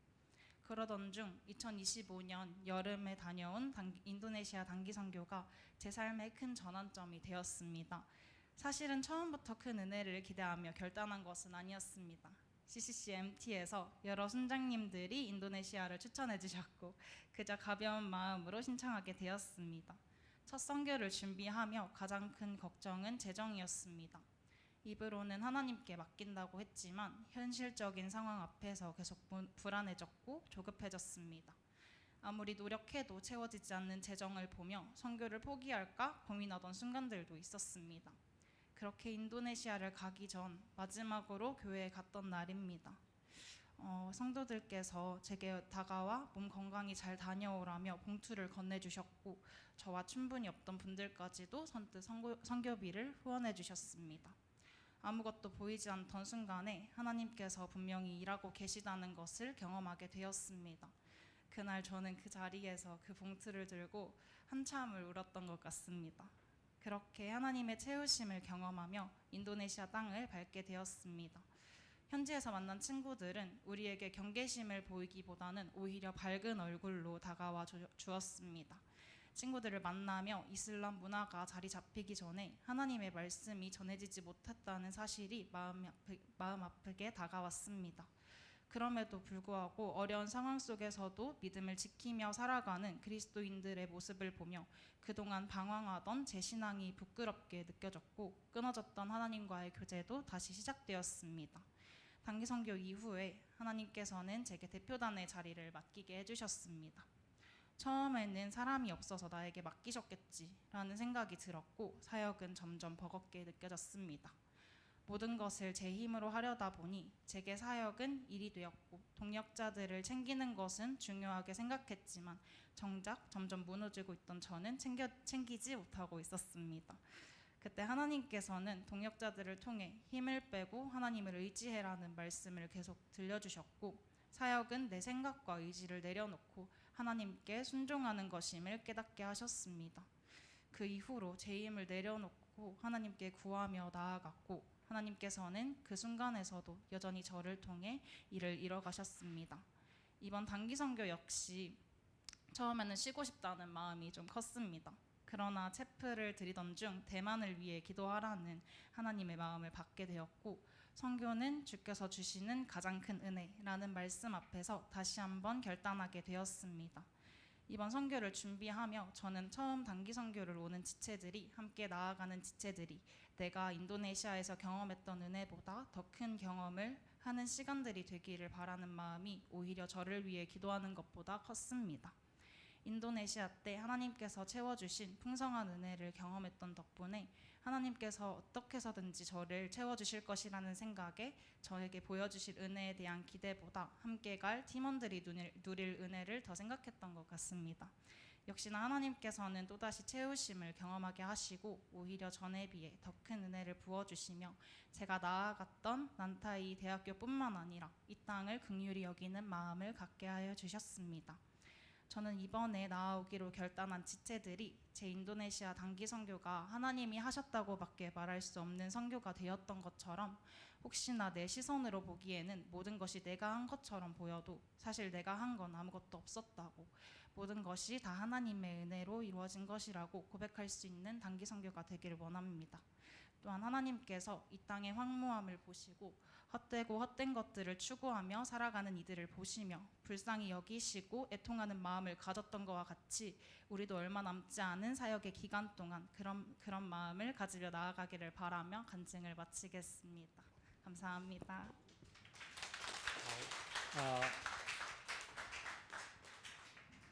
그러던 중 2025년 여름에 다녀온 인도네시아 단기 선교가 제 삶의 큰 전환점이 되었습니다. 사실은 처음부터 큰 은혜를 기대하며 결단한 것은 아니었습니다. CCCMT에서 여러 순장님들이 인도네시아를 추천해 주셨고 그저 가벼운 마음으로 신청하게 되었습니다. 첫 선교를 준비하며 가장 큰 걱정은 재정이었습니다. 입으로는 하나님께 맡긴다고 했지만 현실적인 상황 앞에서 계속 불안해졌고 조급해졌습니다. 아무리 노력해도 채워지지 않는 재정을 보며 선교를 포기할까 고민하던 순간들도 있었습니다. 그렇게 인도네시아를 가기 전 마지막으로 교회에 갔던 날입니다. 성도들께서 제게 다가와 몸 건강히 잘 다녀오라며 봉투를 건네주셨고 저와 친분이 없던 분들까지도 선뜻 선교비를 후원해 주셨습니다. 아무것도 보이지 않던 순간에 하나님께서 분명히 일하고 계시다는 것을 경험하게 되었습니다. 그날 저는 그 자리에서 그 봉투를 들고 한참을 울었던 것 같습니다. 그렇게 하나님의 채우심을 경험하며 인도네시아 땅을 밟게 되었습니다. 현지에서 만난 친구들은 우리에게 경계심을 보이기보다는 오히려 밝은 얼굴로 다가와 주었습니다. 친구들을 만나며 이슬람 문화가 자리 잡히기 전에 하나님의 말씀이 전해지지 못했다는 사실이 마음 아프게 다가왔습니다. 그럼에도 불구하고 어려운 상황 속에서도 믿음을 지키며 살아가는 그리스도인들의 모습을 보며 그동안 방황하던 제 신앙이 부끄럽게 느껴졌고 끊어졌던 하나님과의 교제도 다시 시작되었습니다. 단기 선교 이후에 하나님께서는 제게 대표단의 자리를 맡기게 해주셨습니다. 처음에는 사람이 없어서 나에게 맡기셨겠지라는 생각이 들었고 사역은 점점 버겁게 느껴졌습니다. 모든 것을 제 힘으로 하려다 보니 제게 사역은 일이 되었고 동역자들을 챙기는 것은 중요하게 생각했지만 정작 점점 무너지고 있던 저는 챙기지 못하고 있었습니다. 그때 하나님께서는 동역자들을 통해 힘을 빼고 하나님을 의지해라는 말씀을 계속 들려주셨고 사역은 내 생각과 의지를 내려놓고 하나님께 순종하는 것임을 깨닫게 하셨습니다. 그 이후로 제 힘을 내려놓고 하나님께 구하며 나아갔고 하나님께서는 그 순간에서도 여전히 저를 통해 일을 이뤄가셨습니다. 이번 단기 선교 역시 처음에는 쉬고 싶다는 마음이 좀 컸습니다. 그러나 채플을 드리던 중 대만을 위해 기도하라는 하나님의 마음을 받게 되었고 선교는 주께서 주시는 가장 큰 은혜라는 말씀 앞에서 다시 한번 결단하게 되었습니다. 이번 선교를 준비하며 저는 처음 단기 선교를 오는 지체들이, 함께 나아가는 지체들이 내가 인도네시아에서 경험했던 은혜보다 더 큰 경험을 하는 시간들이 되기를 바라는 마음이 오히려 저를 위해 기도하는 것보다 컸습니다. 인도네시아 때 하나님께서 채워주신 풍성한 은혜를 경험했던 덕분에 하나님께서 어떻게 해서든지 저를 채워주실 것이라는 생각에 저에게 보여주실 은혜에 대한 기대보다 함께 갈 팀원들이 누릴 은혜를 더 생각했던 것 같습니다. 역시나 하나님께서는 또다시 채우심을 경험하게 하시고 오히려 전에 비해 더 큰 은혜를 부어주시며 제가 나아갔던 난타이 대학교뿐만 아니라 이 땅을 긍휼히 여기는 마음을 갖게 하여 주셨습니다. 저는 이번에 나아오기로 결단한 지체들이 제 인도네시아 단기 선교가 하나님이 하셨다고밖에 말할 수 없는 선교가 되었던 것처럼 혹시나 내 시선으로 보기에는 모든 것이 내가 한 것처럼 보여도 사실 내가 한 건 아무것도 없었다고, 모든 것이 다 하나님의 은혜로 이루어진 것이라고 고백할 수 있는 단기 선교가 되기를 원합니다. 또한 하나님께서 이 땅의 황무함을 보시고 헛되고 헛된 것들을 추구하며 살아가는 이들을 보시며 불쌍히 여기시고 애통하는 마음을 가졌던 것과 같이 우리도 얼마 남지 않은 사역의 기간 동안 그런 마음을 가지며 나아가기를 바라며 간증을 마치겠습니다. 감사합니다. 啊，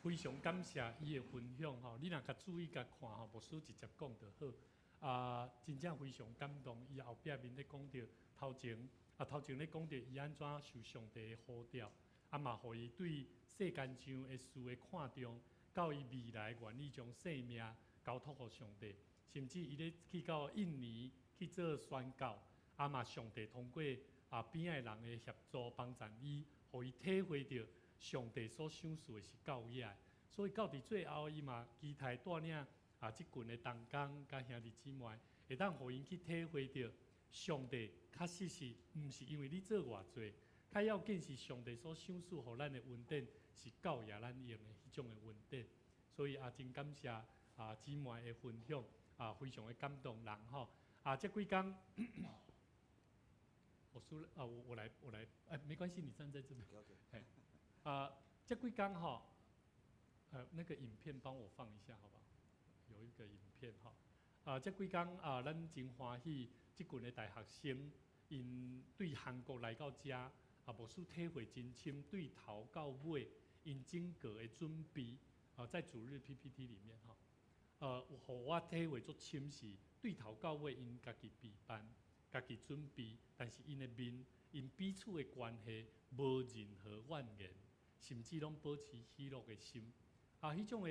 非常感謝伊的分享吼，你若較注意共看吼，牧師直接講就好。啊，真正非常感動，伊後壁面咧講著頭前，啊頭前咧講著伊按怎受上帝的呼召，啊嘛予伊對世間上的事的看重，到伊未來願意將性命交託予上帝，甚至伊咧去到印尼去做宣教，啊嘛上帝通過啊邊仔的人的協助幫贊伊，予伊體會著上帝所賞賜的是夠額的，所以到佇最後，伊嘛期待帶領啊這群的同工佮兄弟姊妹，會當予𪜶去體會著上帝確實是毋是因為你做偌濟，較要緊是上帝所賞賜予咱的恩典是夠額咱用的彼種的恩典。所以啊，真感謝啊姊妹的分享啊，非常的感動人吼。啊，這幾工我输了啊，我来我来，哎，没关系，你站在这边。哎，啊，這幾工哈，那個影片幫我放一下，好不好？有一個影片哈，啊，這幾工啊，咱真歡喜，這群的大學生，𪜶對韓國來到遮，啊，牧師體會真深，對頭到尾，𪜶整個的準備，啊，在主日 PPT 裡面哈，予我體會足深是，對頭到尾𪜶家己備辦。家己準備，但是𪜶的面，𪜶彼此的關係無任何怨言，甚至攏保持喜樂的心。啊，彼種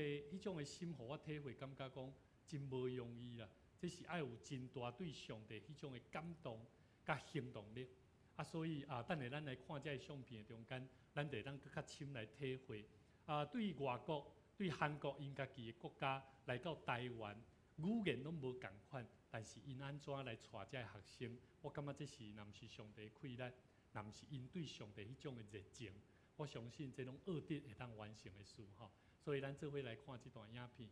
的心，予我體會感覺講真無容易啦。這是愛有真大對上帝彼種的感動佮行動力。啊，所以啊，等下咱來看這个相片的中間，咱就會當閣較深來體會。啊，對外國、對韓國𪜶家己的國家來到台灣，語言攏無仝款。但是𪜶按怎來帶這个學生？我感覺這是若毋是上帝氣力，若毋是𪜶對上帝彼種的熱情，我相信這攏奧得會當完成的事吼。所以咱做伙來看這段影片。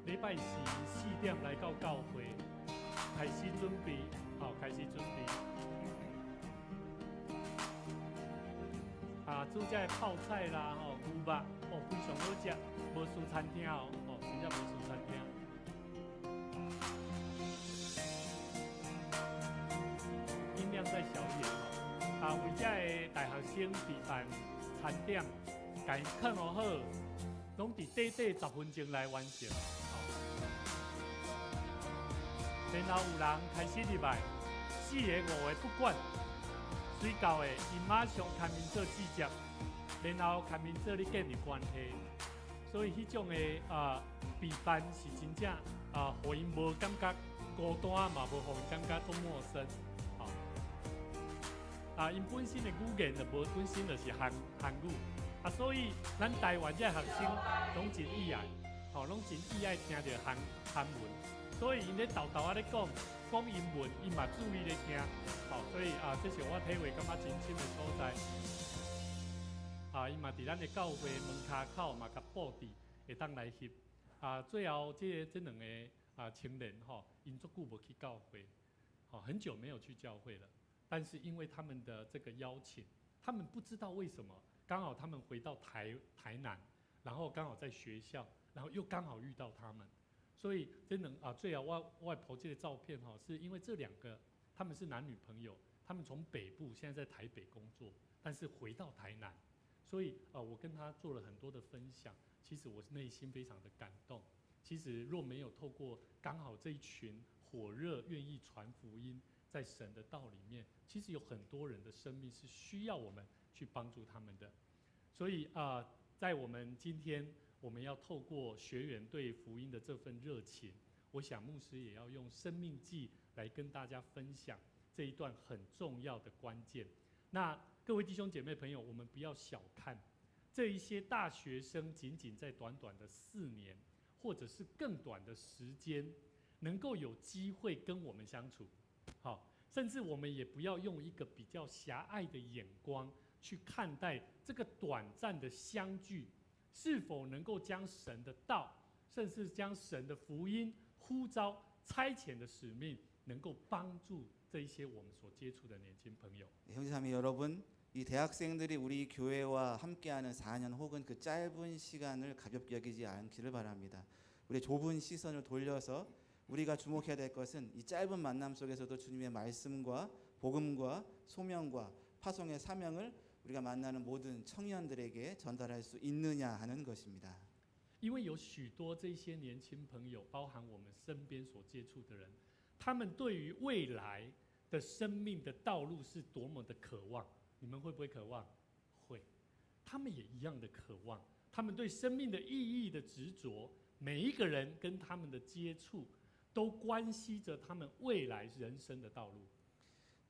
禮拜四4點來到教會，開始準備，好，開始準備。啊，煮這个泡菜啦，吼，牛肉，哦，非常好食，無輸餐廳哦，哦，真正無輸餐廳。音量再小一點吼。啊，為這个大學生備辦餐點，共𪜶囥予好，攏佇短短10分鐘來完成。然後有人開始入來，四个五个不管，隨到的，𪜶馬上牽𪜶做記者，然後牽𪜶做咧建立關係，所以彼種的啊備辦是真正啊，予𪜶無感覺孤單，嘛無予𪜶感覺足陌生。吼，啊，𪜶本身的語言就無，本身就是韓語，啊，所以咱台灣這學生攏真意愛，吼，攏真意愛聽著韓文。所以𪜶咧沓沓仔咧講講英文，𪜶嘛注意咧聽，吼，所以啊，這是我體會感覺真深的所在。啊，𪜶嘛佇咱的教會門跤口嘛，共布置會當來翕。啊，最後這兩個啊青年吼，𪜶足久無去教會，吼，很久沒有去教會了。但是因為他們的這個邀請，他們不知道為什麼，剛好他們回到台南，然後剛好在學校，然後又剛好遇到他們。所以這兩啊，最後我外婆這個照片哈，是因為這兩個他們是男女朋友，他們從北部現在在台北工作，但是回到台南，所以啊，我跟他做了很多的分享，其實我內心非常的感動。其實若沒有透過剛好這一群火熱願意傳福音，在神的道裡面，其實有很多人的生命是需要我們去幫助他們的。所以啊，在我們今天，我們要透過學員對福音的這份熱情，我想牧師也要用生命記來跟大家分享這一段很重要的關鍵。那各位弟兄姐妹朋友，我們不要小看這一些大學生，僅僅在短短的4年，或者是更短的時間，能夠有機會跟我們相處，好，甚至我們也不要用一個比較狹隘的眼光去看待這個短暫的相聚。是否能夠將神的道，甚至將神的福音呼召、差遣的使命，能夠幫助這一些我們所接觸的年輕朋友？ 형제자매 여러분, 이 대학생들이 우리 교회와 함께하는 4년 혹은 그 짧은 시간을 가볍게 여기지 않기를 바랍니다. 우리 좁은 시선을 돌려서 우리가 주목해야 될 것은 이 짧은 만남 속에서도 주님의 말씀과 복음과 소명과 파송의 사명을 우리가 만나는 모든 청년들에게 전달할 수 있느냐 하는 것입니다. 因為有許多這些年輕朋友，包含我們身邊所接觸的人，他們對於未來的生命的道路是多麼的渴望。你們會不會渴望？會。他們也一樣的渴望。他們對生命的意義的執着，每一個人跟他們的接觸，都關係着他們未來人生的道路。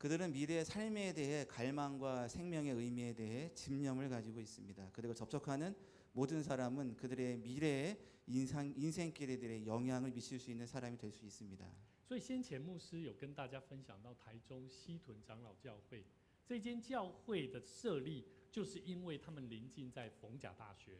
그들은 미래의 삶에 대해 갈망과 생명의 의미에 대해 집념을 가지고 있습니다. 그리고 접촉하는 모든 사람은 그들의 미래의 인생길에 대해 영향을 미칠 수 있는 사람이 될 수 있습니다. 所以先前牧師有跟大家分享到台中西屯長老教會。这间教会的设立，就是因为他们邻近在逢甲大学。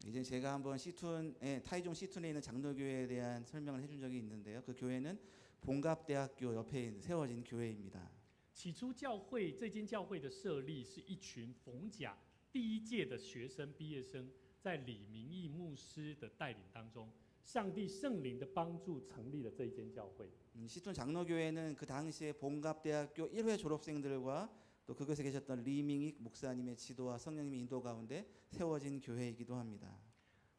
이제 제가 한번 시툰, 타이중 시툰에 있는 장로교회에 대한 설명을 해준 적이 있는데요. 그 교회는 봉갑대학교 옆에 세워진 교회입니다. 起初，这间教会的设立是一群逢甲第一届的学生毕业生，在李明义牧师的带领当中，上帝圣灵的帮助成立了这一间教会。 시툰 장로교회는 그 당시에 봉갑대학교 1회 졸업생들과 또 그곳에 계셨던 리밍익 목사님의 지도와 성령님의 인도 가운데 세워진 교회이기도 합니다.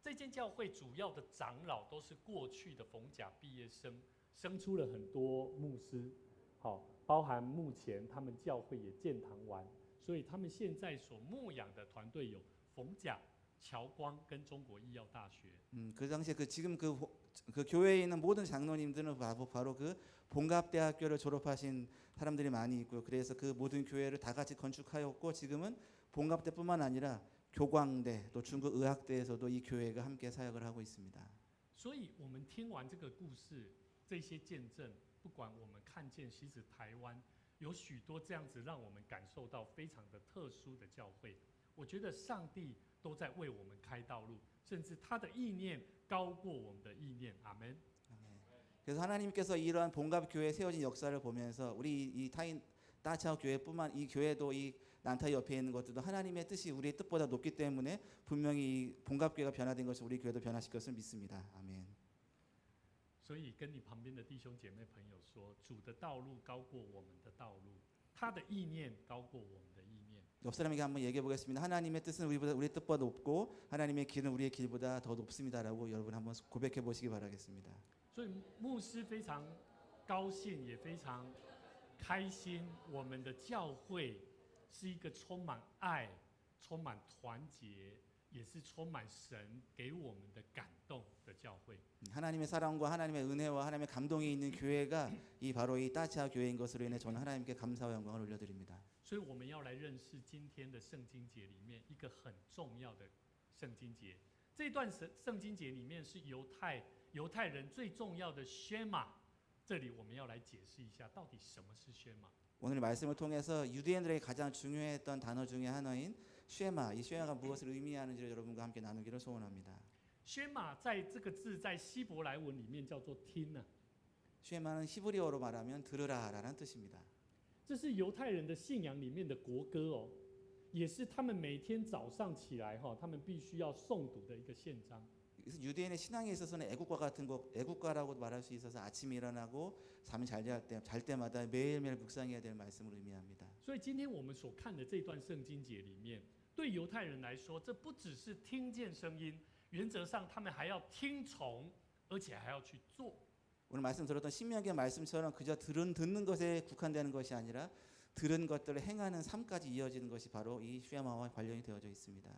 这间教会主要的长老都是过去的逢甲毕业生，生出了很多牧师，好，包含目前他们教会也建堂完，所以他们现在所牧养的团队有逢甲、侨光跟中国医药大学。 그 당시에 그 지금 그 교회에 있는 모든 장로님들은 바로 그 봉갑대학교를 졸업하신 사람들이 많이 있고요. 그래서 그 모든 교회를 다 같이 건축하였고 지금은 봉갑대뿐만 아니라 교광대 또 중국 의학대에서도 이 교회가 함께 사역을 하고 있습니다. 所以，我们听完这个故事，这些见证，不管我们看见，其实台湾有许多这样子让我们感受到非常的特殊的教会。我觉得上帝都在为我们开道路，甚至他的意念高过我们的意念。阿门。 그래서 하나님께서 이러한 봉갑 교회 세워진 역사를 보면서 우리 이 타인 따차오 교회뿐만 이 교회도 이 난타 옆에 있는 것들도 하나님의 뜻이 우리의 뜻보다 높기 때문에 분명히 이 봉갑 교회가 변화된 것이 우리 교회도 변화시킬 것을 믿습니다. 아멘. 所以，跟你旁边的弟兄姐妹朋友说，主的道路高过我们的道路，他的意念高过我们的意念。 옆 사람에게 한번 얘기해 보겠습니다. 하나님의 뜻은 우리보다 우리의 뜻보다 높고 하나님의 길은 우리의 길보다 더 높습니다라고 여러분 한번 고백해 보시기 바라겠습니다. 所以牧师非常高兴，也非常开心。我们的教会是一个充满爱、充满团结，也是充满神给我们的感动的教会。 하나님의 사랑과 하나님의 은혜와 하나님의 감동이 있는 교회가 이 바로 이 따차 교회인 것으로 인해 저는 하나님께 감사와 영광을 올려드립니다. 所以我们要来认识今天的圣经节里面一个很重要的圣经节。这段圣经节里面是犹太人最重要的宣玛。这里我们要来解释一下，到底什么是宣玛。 오늘 말씀을 통해서 유대인들에게 가장 중요했던 단어 중에 하나인 쉐마, 이 쉐마가 무엇을 의미하는지를 여러분과 함께 나누기를 소원합니다. 宣玛在这个字在希伯来文里面叫做听呢。 쉐마는 히브리어로 말하면 들으라라는 뜻입니다. 这是犹太人的信仰里面的国歌哦，也是他们每天早上起来哈，他们必须要诵读的一个宪章。 그래서 유대인의 신앙에 있어서는 애국가 같은 것, 애국가라고 말할 수 있어서 아침에 일어나고 잠을 잘 때마다 매일매일 묵상해야 될 말씀을 의미합니다. 所以今天我们所看的这段圣经节里面，对犹太人来说，这不只是听见声音，原则上他们还要听从，而且还要去做。 오늘 말씀 들었던 신명기의 말씀처럼 그저 들은 듣는 것에 국한되는 것이 아니라 들은 것들을 행하는 삶까지 이어지는 것이 바로 이 쉐마와 관련이 되어져 있습니다.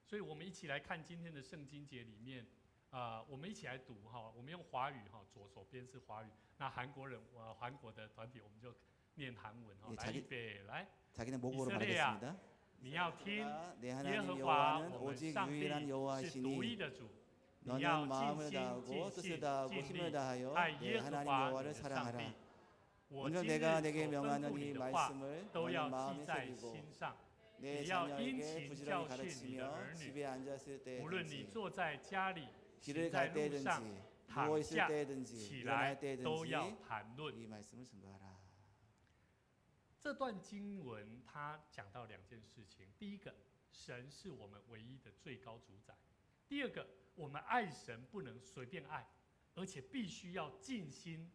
所以，我们一起来看今天的圣经节里面，啊，我们一起来读哈，我们用华语哈，左手边是华语，那韩国人，韩国的团体我们就念韩文哈，来， 자기 预备，来， 자기는 모국어로 以色列啊 말하겠습니다. 你要听 내 耶 하나님 和华 여호와는 我们 오직 上帝 유일한 是独一 여호와이시니 的主，你要 너는 尽 마음을 心、 다하고 尽 뜻을 性、 다하고 尽 힘을 力 다하여 爱 내 耶和 하나님 华 여호와를 你的上 사랑하라. 帝。我 오늘 今 내가 日 네게 所吩 명하는 咐 이 你的话， 말씀을 都 너는 要 마음에 记在 새기고 心上。 네 也要殷 자녀에게 勤 부지런히 教训你的 가르치며 儿女。 집에 앉았을 无论你 때든지 坐在家里、 길을 行在 갈 路上、 때든지 躺 누워 있을 下、 때든지 起 일어날 来，都要 때든지 谈论。 이 말씀을 증거하라. 这段经文它讲到两件事情：第一个，神是我们唯一的最高主宰；第二个，我们爱神不能随便爱，而且必须要尽心、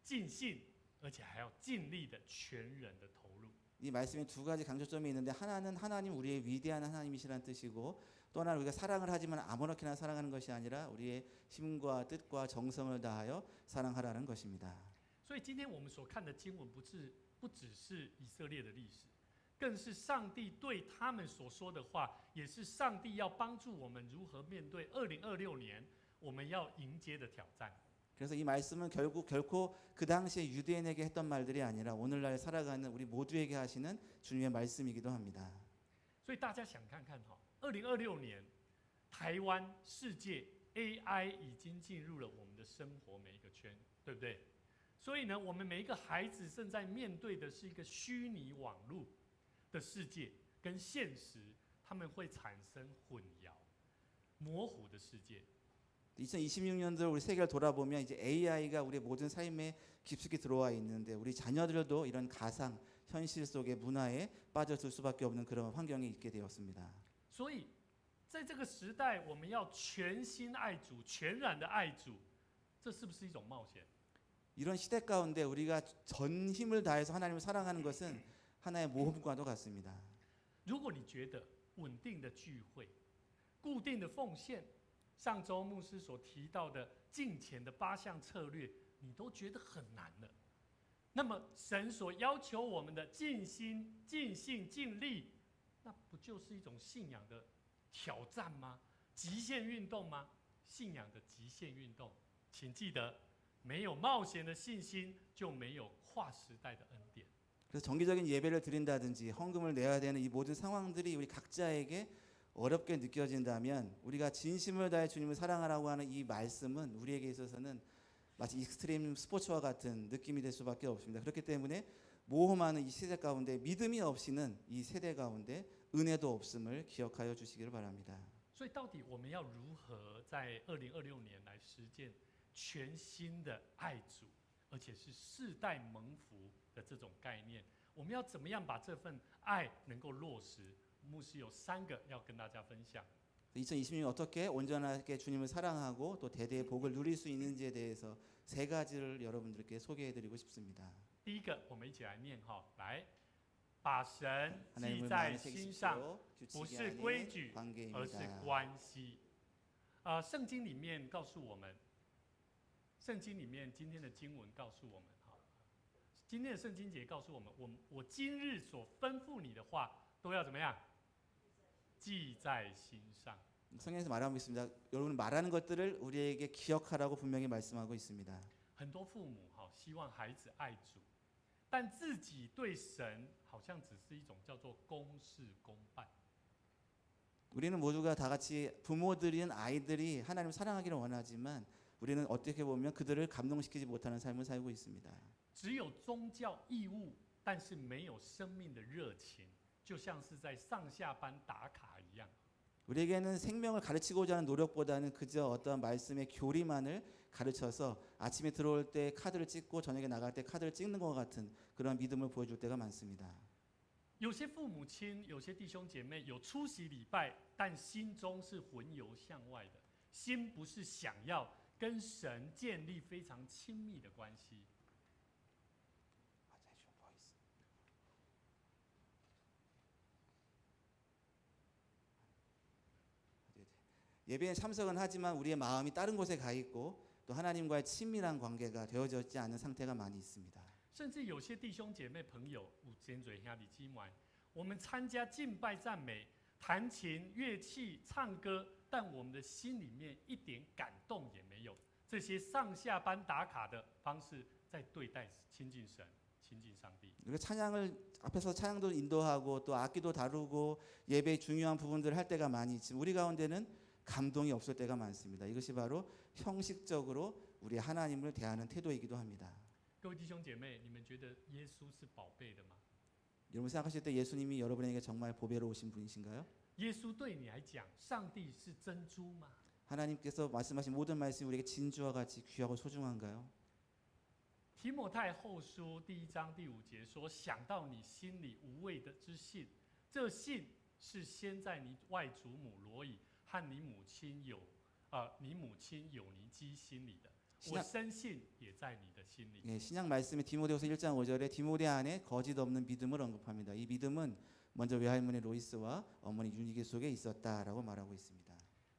尽性，而且还要尽力的全人的投入。 이 말씀에 두 가지 강조점이 있는데 하나는 하나님 우리의 위대한 하나님이시라는 뜻이고 또 하나는 우리가 사랑을 하지만 아무렇게나 사랑하는 것이 아니라 우리의 힘과 뜻과 정성을 다하여 사랑하라는 것입니다. 所以今天我们所看的经文，不只是以色列的历史，更是上帝对他们所说的话，也是上帝要帮助我们如何面对2026年我们要迎接的挑战。 그래서 이 말씀은 결국 결코 그 당시에 유대인에게 했던 말들이 아니라 오늘날 살아가는 우리 모두에게 하시는 주님의 말씀이기도 합니다. 所以大家想看看哈，二零二六年，台湾世界 AI 已经进入了我们的生活每一个圈，对不对？所以呢，我们每一个孩子正在面对的是一个虚拟网络的世界，跟现实，他们会产生混淆、模糊的世界。 2026년도 우리 세계를 돌아보면 이제 AI가 우리 모든 삶에 깊숙이 들어와 있는데 우리 자녀들도 이런 가상 현실 속의 문화에 빠져들 수밖에 없는 그런 환경에 있게 되었습니다. 所以，在这个时代，我们要全心爱主、全然的爱主，这是不是一种冒险？ 이런 시대 가운데 우리가 전 힘을 다해서 하나님을 사랑하는 것은 하나의 모험과도 같습니다. 如果你觉得稳定的聚会、固定的奉献，上周牧师所提到的敬虔的八项策略，你都觉得很难了，那么神所要求我们的尽心、尽性、尽力，那不就是一种信仰的挑战吗？极限运动吗？信仰的极限运动，请记得，没有冒险的信心，就没有跨时代的恩典。 그래서 정기적인 예배를 드린다든지 헌금을 내야 되는 이 모든 상황들이 우리 각자에게 어렵게 느껴진다면 우리가 진심을 다해 주님을 사랑하라고 하는 이 말씀은 우리에게 있어서는 마치 extreme 스포츠와 같은 느낌이 될 수밖에 없습니다. 그렇기 때문에 모험하는 이 시대 가운데 믿음이 없이는 이 세대 가운데 은혜도 없음을 기억하여 주시기를 바랍니다. 所以，到底我们要如何在2026年来实践全新的爱主，而且是世代蒙福的这种概念？我们要怎么样把这份爱能够落实？牧师有三个要跟大家分享。 2026년 어떻게 온전하게 주님을 사랑하고 또 대대의 복을 누릴 수 있는지에 대해서 세 가지를 여러분들께 소개해드리고 싶습니다. 第一个，我们一起来念哈，来，把神记 하나님을 在 마음에 心上， 새기십시오. 不 규칙이 是规 아닌 矩，而是 관계입니다. 关系。圣经里面告诉我们，圣经里面今天的经文告诉我们，哈，今天的圣经节告诉我们，我今日所吩咐你的话，都要怎么样？记在心上。 성경에서 말하고 있습니다. 여러분 말하는 것들을 우리에게 기억하라고 분명히 말씀하고 있습니다. 很多父母哈希望孩子爱主，但自己对神好像只是一种叫做公事公办。 우리는 모두가 다 같이 부모들인 아이들이 하나님을 사랑하기를 원하지만 우리는 어떻게 보면 그들을 감동시키지 못하는 삶을 살고 있습니다. 只有宗教义务，但是没有生命的热情，就像是在上下班打卡一样。 우리에게는 생명을 가르치고자 하는 노력보다는 그저 어떠한 말씀의 교리만을 가르쳐서 아침에 들어올 때 카드를 찍고 저녁에 나갈 때 카드를 찍는 것 같은 그런 믿음을 보여줄 때가 많습니다. 有些父母亲、有些弟兄姐妹有出席礼拜，但心中是魂游向外的，心不是想要跟神建立非常亲密的关系。 아, 잠시만, 不好意思。 네, 네. 예배에 참석은 하지만 우리의 마음이 다른 곳에 가 있고 또 하나님과의 친밀한 관계가 되어져 있지 않은 상태가 많이 있습니다. 甚至有些弟兄姐妹朋友，有真濟兄弟姊妹，我们参加敬拜赞美、弹琴、乐器、唱歌，但我们的心里面一点感动也没有。这些上下班打卡的方式，在对待亲近神、亲近上帝。 우리가 찬양을 앞에서 찬양도 인도하고 또 악기도 다루고 예배의 중요한 부분들을 할 때가 많이 있지만 우리 가운데는 감동이 없을 때가 많습니다. 이것이 바로 형식적으로 우리 하나님을 대하는 태도이기도 합니다. 各位弟兄姐妹，你们觉得耶稣是宝贝的吗？ 여러분 생각하실 때 예수님이 여러분에게 정말 보배로우신 분이신가요? 耶稣对你来讲，上帝是珍珠吗？ 하나님께서 말씀하신 모든 말씀이 우리에게 진주와 같이 귀하고 소중한가요? 提摩太后书第一章第五节说：“想到你心里无伪的之信，这信是先在你外祖母罗以和你母亲友尼基心里的。我 신약, 深信也在你的心里。” 예, 신약 말씀의 디모데후서 1장 5절에 디모데 안에 거짓 없는 믿음을 언급합니다. 이 믿음은 먼저 외할머니 로이스와 어머니 유니게 속에 있었다라고 말하고 있습니다.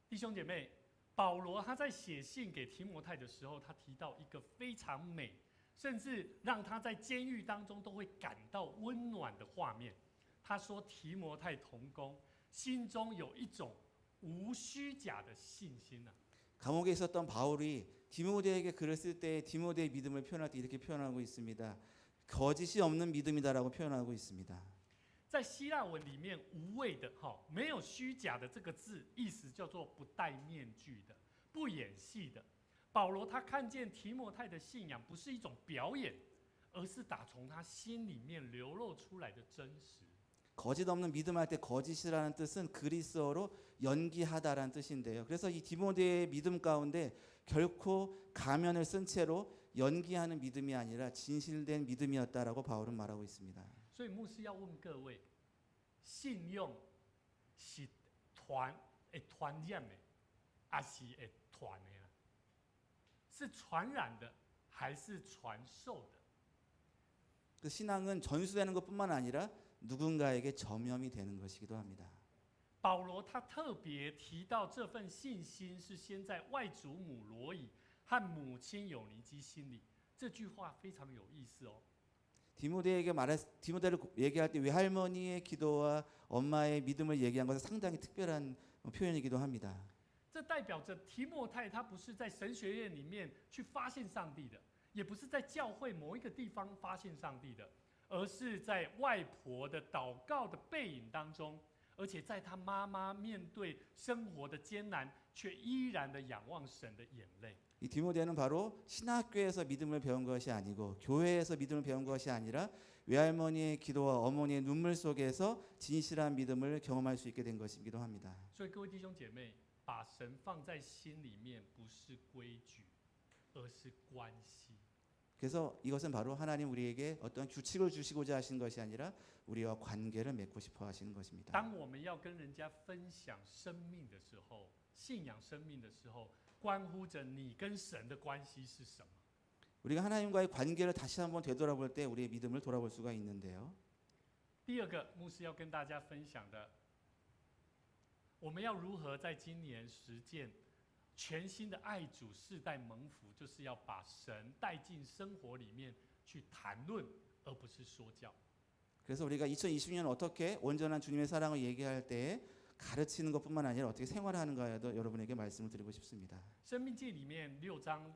弟兄姐妹，保罗他在写信给提摩太的时候，他提到一个非常美，甚至让他在监狱当中都会感到温暖的画面。他说：“提摩太同工心中有一种无虚假的信心啊。” 감옥에 있었던 바울이 디모데에게 글을 쓸 때 디모데의 믿음을 표현할 때 이렇게 표현하고 있습니다. 거짓이 없는 믿음이다라고 표현하고 있습니다. 在希腊文里面，无伪的哈，没有虚假的这个字，意思叫做不戴面具的，不演戏的。保罗他看见提摩太的信仰不是一种表演，而是打从他心里面流露出来的真实。 거짓 없는 믿음할 때 거짓이라는 뜻은 그리스어로 연기하다라는 뜻인데요. 그래서 이 디모데의 믿음 가운데 결코 가면을 쓴 채로 연기하는 믿음이 아니라 진실된 믿음이었다라고 바울은 말하고 있습니다. 所以牧师要问各位：信仰是传会传染的，还是会传的啦？是传染的，还是传授的？ 그 신앙은 전수되는 것뿐만 아니라 누군가에게 전염이 되는 것이기도 합니다. 保罗他特别提到这份信心是先在外祖母罗以和母亲友尼基心里，这句话非常有意思哦。 디모데에게 말했 디모데를 얘기할 때 외할머니의 기도와 엄마의 믿음을 얘기한 것은 상당히 특별한 표현이기도 합니다. 这代表着提摩太他不是在神学院里面去发现上帝的，也不是在教会某一个地方发现上帝的，而是在外婆的祷告的背影当中，而且在他妈妈面对生活的艰难，却依然的仰望神的眼泪。 이 디모데는 바로 신학교에서 믿음을 배운 것이 아니고 교회에서 믿음을 배운 것이 아니라 외할머니의 기도와 어머니의 눈물 속에서 진실한 믿음을 경험할 수 있게 된 것이기도 합니다. 所以各位弟兄姐妹，把神放在心里面，不是规矩，而是关系。 그래서 이것은 바로 하나님 우리에게 어떤 규칙을 주시고자 하신 것이 아니라 우리와 관계를 맺고 싶어 하시는 것입니다. 当我们要跟人家分享生命的时候，信仰生命的时候，关乎着你跟神的关系是什么。 우리가 하나님과의 관계를 다시 한번 되돌아볼 때 우리의 믿음을 돌아볼 수가 있는데요. 第二个，牧师要跟大家分享的，我们要如何在今年实践全新的爱主世代蒙福，就是要把神带进生活里面去谈论，而不是说教。 그래서 우리가 2020년 어떻게 온전한 주님의 사랑을 얘기할 때 가르치는 것뿐만 아니라 어떻게 생활하는가에도 여러분에게 말씀을 드리고 싶습니다. 申命记里面六章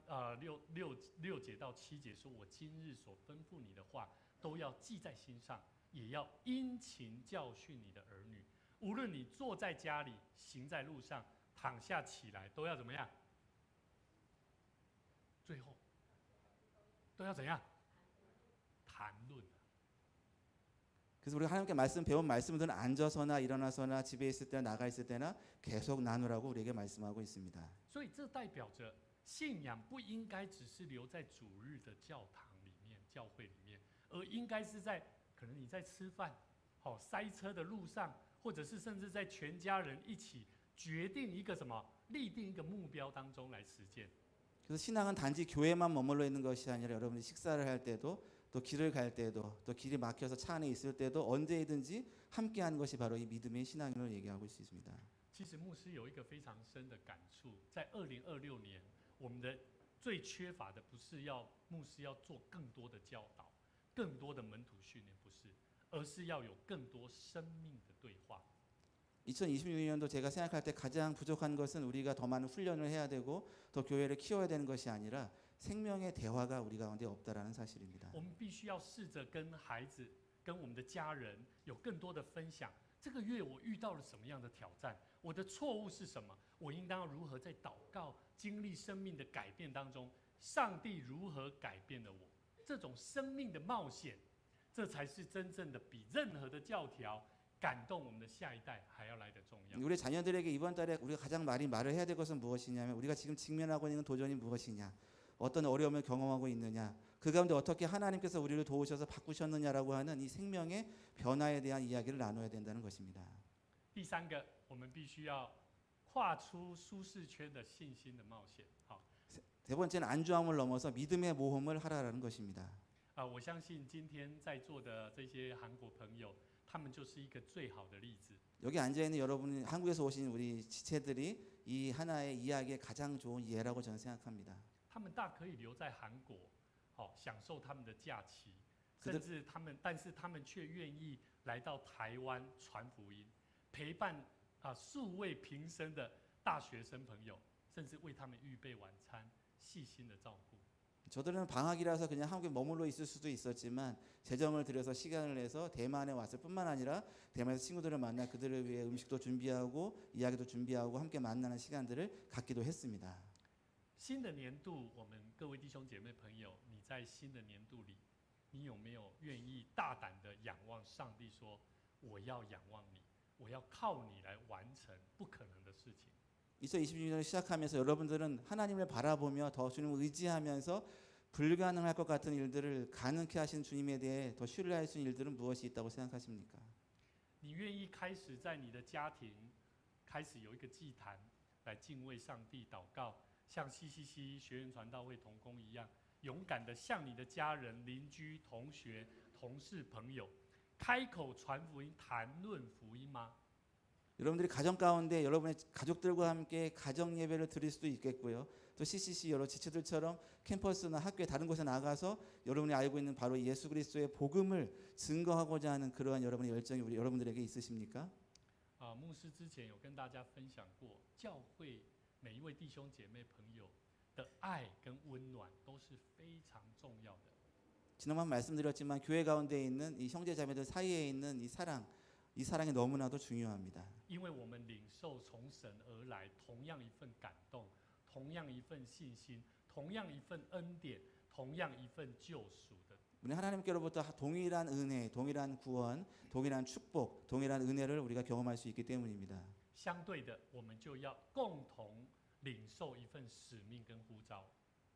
六节到七节说：“我今日所吩咐你的话，都要记在心上，也要殷勤教训你的儿女。无论你坐在家里，行在路上，躺下起来，都要怎么样？最后都要怎样？谈论。” 그래서 우리가 하나님께 말씀 배운 말씀들은 앉아서나 일어나서나 집에 있을 때나 나가 있을 때나 계속 나누라고 우리에게 말씀하고 있습니다. 所以这代表着信仰不应该只是留在主日的教堂里面、教会里面，而应该是在可能你在吃饭、好塞车的路上，或者是甚至在全家人一起决定一个什么、立定一个目标当中来实践。 그래서 신앙은 단지 교회만 머물러 있는 것이 아니라 여러분이 식사를 할 때도 또 길을 갈 때도 또 길이 막혀서 차 안에 있을 때도 언제든지 함께하는 것이 바로 이 믿음의 신앙을 얘기하고 있습니다. 其实牧师有一个非常深的感触，在2026年，我们的最缺乏的不是要牧师要做更多的教导、更多的门徒训练，不是，而是要有更多生命的对话。 2026년도 제가 생각할 때 가장 부족한 것은 우리가 더 많은 훈련을 해야 되고 더 교회를 키워야 되는 것이 아니라 생명의 대화가 우리 가운데 없다라는 사실입니다. 我们必须要试着跟孩子、跟我们的家人有更多的分享。这个月我遇到了什么样的挑战？我的错误是什么？我应当要如何在祷告、经历生命的改变当中，上帝如何改变了我？这种生命的冒险，这才是真正的比任何的教条感动我们的下一代还要来得重要。 우리 자녀들에게 이번 달에 우리가 가장 많이 말을 해야 될 것은 무엇이냐면 우리가 지금 직면하고 있는 도전이 무엇이냐, 어떤 어려움을 경험하고 있느냐, 그 가운데 어떻게 하나님께서 우리를 도우셔서 바꾸셨느냐라고 하는 이 생명의 변화에 대한 이야기를 나눠야 된다는 것입니다. 第三个，我们必须要跨出舒适圈的信心的冒险。好， 세 번째는 안주함을 넘어서 믿음의 모험을 하라라는 것입니다. 啊，我相信今天在座的这些韩国朋友，他们就是一个最好的例子。 여기 앉아 있는 여러분 한국에서 오신 우리 지체들이 이 하나의 이야기의 가장 좋은 예라고 저는 생각합니다. 他们大可以留在韩国，好享受他们的假期，可甚至他们，但是他们却愿意来到台湾传福音，陪伴素未平生的大学生朋友，甚至为他们预备晚餐，细心的照顾。 저들은 방학이라서 그냥 한국에 머물러 있을 수도 있었지만 재정을 들여서 시간을 내서 대만에 왔을 뿐만 아니라 대만에서 친구들을 만나 그들을 위해 음식도 준비하고 이야기도 준비하고 함께 만나는 시간들을 갖기도 했습니다. 新的年度，我們各位弟兄姐妹朋友，你在新的年度裡，你有沒有願意大膽的仰望上帝？說我要仰望你，我要靠你來完成不可能的事情。 2026년을 시작하면서 여러분들은 하나님을 바라보며 더 주님을 의지하면서 불가능할 것 같은 일들을 가능케 하신 주님에 대해 더 신뢰할 수 있는 일들은 무엇이 있다고 생각하십니까? 你願意開始在你的家庭開始有一個祭壇來敬畏上帝、禱告，像 CCC 學院傳道會同工一樣，勇敢的向你的家人、鄰居、同學、同事、朋友開口傳福音、談論福音嗎？ 여러분들이 가정 가운데 여러분의 가족들과 함께 가정 예배를 드릴 수도 있겠고요. 또 CCC 여러 지체들처럼 캠퍼스나 학교에 다른 곳에 나가서 여러분이 알고 있는 바로 예수 그리스도의 복음을 증거하고자 하는 그러한 여러분의 열정이 우리 여러분들에게 있으십니까? 啊，牧師之前有跟大家分享過，教會每一位弟兄姐妹朋友的愛跟溫暖都是非常重要的。 지난번 말씀드렸지만 교회 가운데 있는 이 형제 자매들 사이에 있는 이 사랑, 이 사랑이 너무나도 중요합니다. 因為我們領受從神而來同樣一份感動，同樣一份信心，同樣一份恩典，同樣一份救贖的。 우리 하나님께로부터 동일한 은혜, 동일한 구원, 동일한 축복, 동일한 은혜를 우리가 경험할 수 있기 때문입니다. 相對的，我們就要共同領受一份使命跟呼召。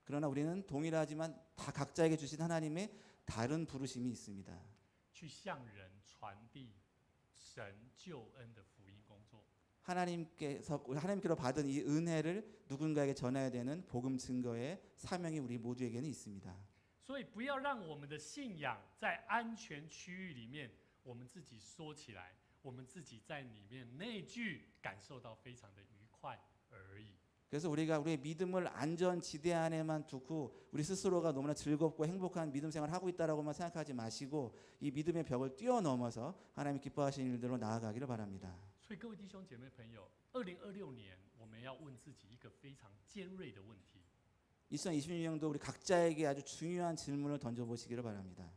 그러나 우리는 동일하지만 다 각자에게 주신 하나님의 다른 부르심이 있습니다. 去向人傳遞神救恩的福音工作。 하나님께서 하나님께로 받은 이 은혜를 누군가에게 전해야 되는 복음 증거의 사명이 우리 모두에게는 있습니다. 所以，不要讓我們的信仰在安全區域裡面，我們自己說起來，我們自己在裡面內聚，感受到非常的愉快而已。 그래서 우리가 우리의 믿음을 안전 지대 안에만 두고 우리 스스로가 너무나 즐겁고 행복한 믿음 생활을 하고 있다라고만 생각하지 마시고 이 믿음의 벽을 뛰어넘어서 하나님이 기뻐하시는 일들로 나아가기를 바랍니다. 所以，各位弟兄姐妹朋友，2026年我們要問自己一個非常尖銳的問題： 2026년도 우리 각자에게 아주 중요한 질문을 던져보시기를 바랍니다.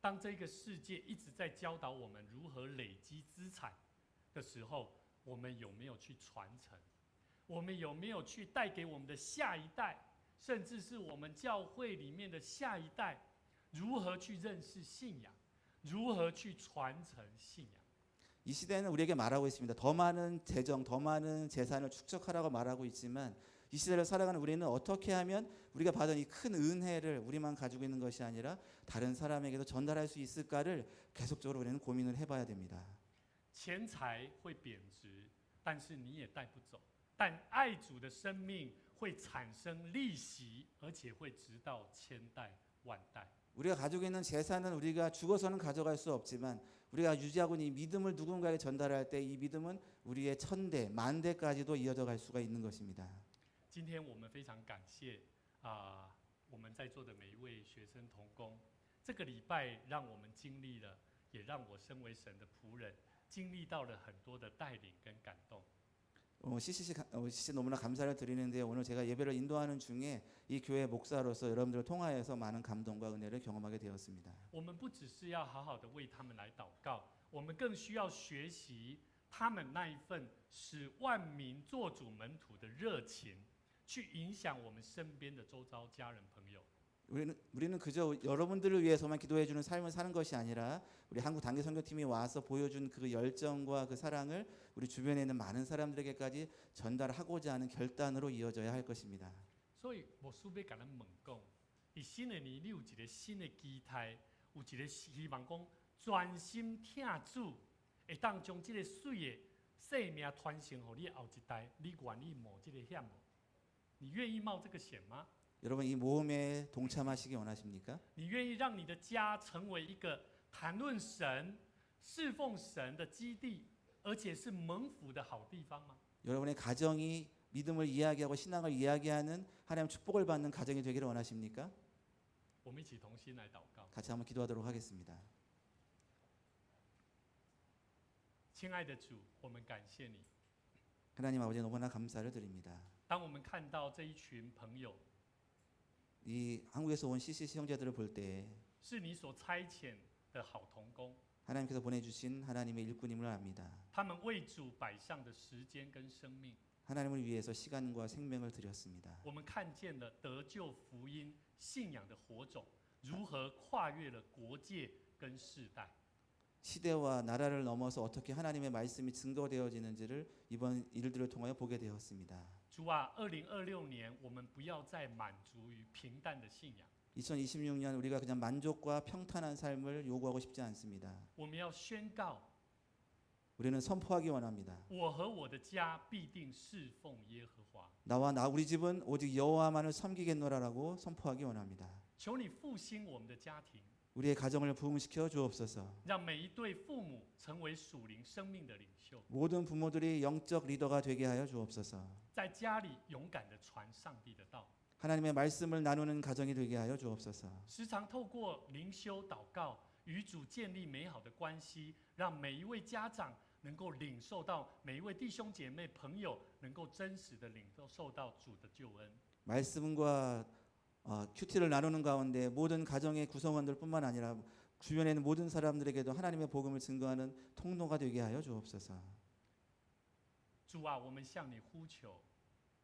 當這個世界一直在教導我們如何累積資產的時候，我們有沒有去傳承？我們有沒有去帶給我們的下一代，甚至是我們教會裡面的下一代，如何去認識信仰，如何去傳承信仰？ 이 시대는 우리에게 말하고 있습니다. 더 많은 재정, 더 많은 재산을 축적하라고 말하고 있지만 이 시대를 살아가는 우리는 어떻게 하면 우리가 받은 이 큰 은혜를 우리만 가지고 있는 것이 아니라 다른 사람에게도 전달할 수 있을까를 계속적으로 우리는 고민을 해봐야 됩니다. 錢財會貶值，但是你也帶不走。但愛主的生命會產生利息，而且會直到千代萬代。 우리가 가지고 있는 재산은 우리가 죽어서는 가져갈 수 없지만 우리가 유지하고 있는 이 믿음을 누군가에게 전달할 때 이 믿음은 우리의 천대, 만대까지도 이어져 갈 수가 있는 것입니다. 今天我們非常感謝啊，我們在座的每一位學生同工，這個禮拜讓我們經歷了，也讓我身為神的僕人經歷到了很多的帶領跟感動。 CCC 너무나 감사를 드리는데 오늘 제가 예배를 인도하는 중에 이 교회 목사로서 여러분들을 통하여서 많은 감동과 은혜를 경험하게 되었습니다. 我們不只是要好好的為他們來禱告，我們更需要學習他們那一份使萬民作主門徒的熱情，去影響我們身邊的周遭家人朋友。 우리는 그저 여러분들을 위해서만 기도해 주는 삶을 사는 것이 아니라 우리 한국 단기 선교팀이 와서 보여준 그 열정과 그 사랑을 우리 주변에 있는 많은 사람들에게까지 전달하고자 하는 결단으로 이어져야 할 것입니다. 所以牧師欲共咱問講，佇新的年你有一個新的期待，有一個希望講專心疼主，會當將這個媠的生命傳承予你的後一代，你願意冒這個險無？你願意冒這個險嗎？ 여러분, 이 모험에 동참하시기 원하십니까? 你願意讓你的家成為一個談論神、侍奉神的基地，而且是蒙福的好地方嗎？ 여러분의 가정이 믿음을 이야기하고 신앙을 이야기하는 하나님 축복을 받는 가정이 되기를 원하십니까? 我們一起同心來禱告。 같이 한번 기도하도록 하겠습니다. 親愛的主，我們感謝你。 하나님 아버지, 너무나 감사를 드립니다. 當我們看到這一群朋友 이 한국에서 온 CCC 형제들을 볼 때 是你所差遣的好同工， 하나님께서 보내주신 하나님의 일꾼임을 압니다. 他們為主擺上的時間跟生命， 하나님을 위해서 시간과 생명을 드렸습니다. 我们看见了得救福音信仰的火种如何跨越了国界跟世代。 시대와 나라를 넘어서 어떻게 하나님의 말씀이 증거되어지는지를 이번 일들을 통하여 보게 되었습니다. 主啊，2026年，我们不要再满足于平淡的信仰， 2026년 우리가 그냥 만족과 평탄한 삶을 요구하고 싶지 않습니다. 我们要宣告： 우리는 선포하기 원합니다. 我和我的家必定侍奉耶和华。 나와 나 우리 집은 오직 여호와만을 섬기겠노라라고 선포하기 원합니다. 求你复兴我们的家庭， 우리의 가정을 부흥시켜 주옵소서. 让每一对父母成为属灵生命的领袖， 모든 부모들이 영적 리더가 되게 하여 주옵소서. 在家里勇敢的传上帝的道， 하나님의 말씀을 나누는 가정이 되게 하여 주옵소서. 时常透过灵修祷告与主建立美好的关系，让每一位家长能够领受到，每一位弟兄姐妹朋友能够真实的领受到主的救恩。 말씀과 QT를 나누는 가운데 모든 가정의 구성원들뿐만 아니라 주변에 있는 모든 사람들에게도 하나님의 복음을 증거하는 통로가 되게 하여 주옵소서. 主啊，我们向你呼求，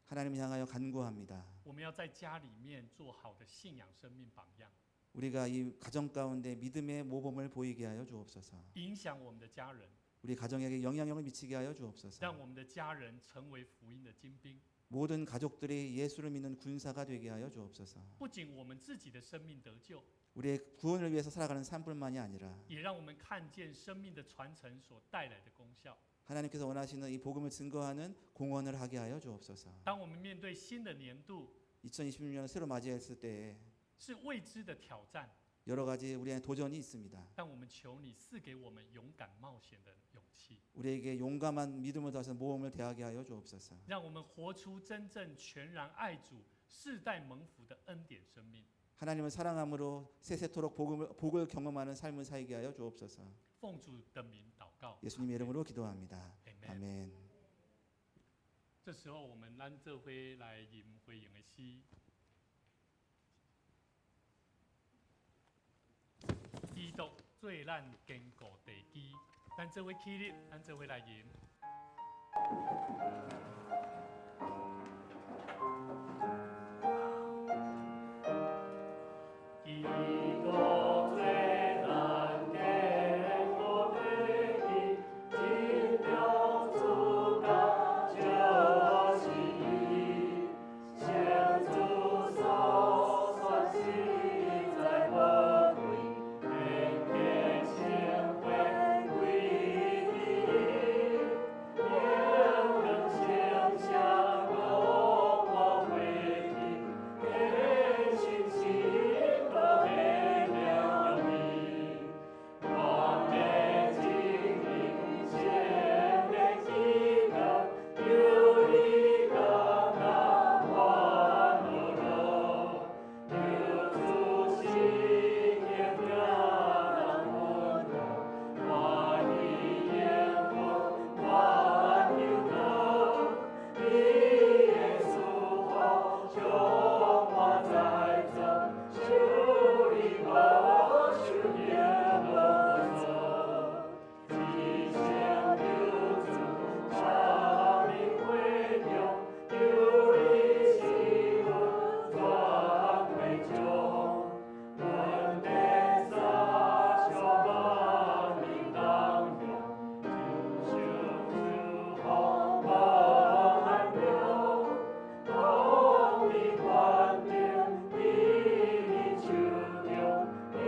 하나님 향하여 간구합니다. 我们要在家里面做好的信仰生命榜样， 우리가 이 가정 가운데 믿음의 모범을 보이게 하여 주옵소서. 影响我们的家人， 우리 가정에게 영향력을 미치게 하여 주옵소서. 让我们的家人成为福音的精兵。 모든 가족들이 예수를 믿는 군사가 되게 하여 주옵소서. 不仅我们自己的生命得救， 우리의 구원을 위해서 살아가는 삶뿐만이 아니라 也让我们看见生命的传承所带来的功效。 하나님께서 원하시는 이 복음을 증거하는 공헌을 하게 하여 주옵소서. 当我们面对新的年度 2026년을 새로 맞이했을 때 是未知的挑战， 여러 가지 우리의 도전이 있습니다. 但我们求你赐给我们勇敢冒险的勇气， 우리에게 용감한 믿음을 더해서 모험을 대하게 하여 주옵소서. 让我们活出真正全然爱主、世代蒙福的恩典生命。 하나님을 사랑함으로 세세토록 복을 경험하는 삶을 살게 하여 주옵소서. 奉主的名祷告， 예수님 이름으로 기도합니다. 阿门。 아멘. 这时候，我们咱做伙来吟回应的诗。基督做咱坚固地基，咱做伙起立，咱做伙来吟。基督做咱坚固地基，真中主角就是伊，圣主所选实在宝贵，变革成花归伫伊，明光闪闪光满花枝，坚信神国的荣耀美。愿的真理，善的奇妙，求你降临欢乐乐，求主圣灵疼人温柔，欢喜幸福满油光，你的赐福充满在座，求你保守永无错。一生求主生命回中，求你赐福全会众，恩典洒向万民当享，就像祝福无限量，统治权柄伫你手中，勇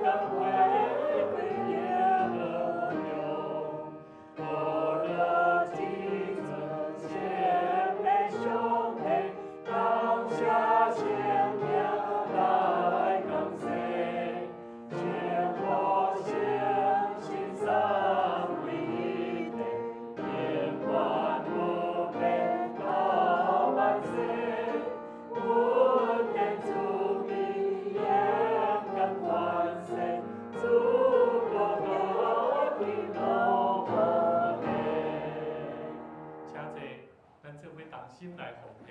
敢花开荣耀。无乐至尊，善美上帝，感谢圣名来降世，圣父圣神三位一体，永远不变到万世，恩典慈悲永感万世，主国国的乐无边。请坐，咱做伙同心来奉献。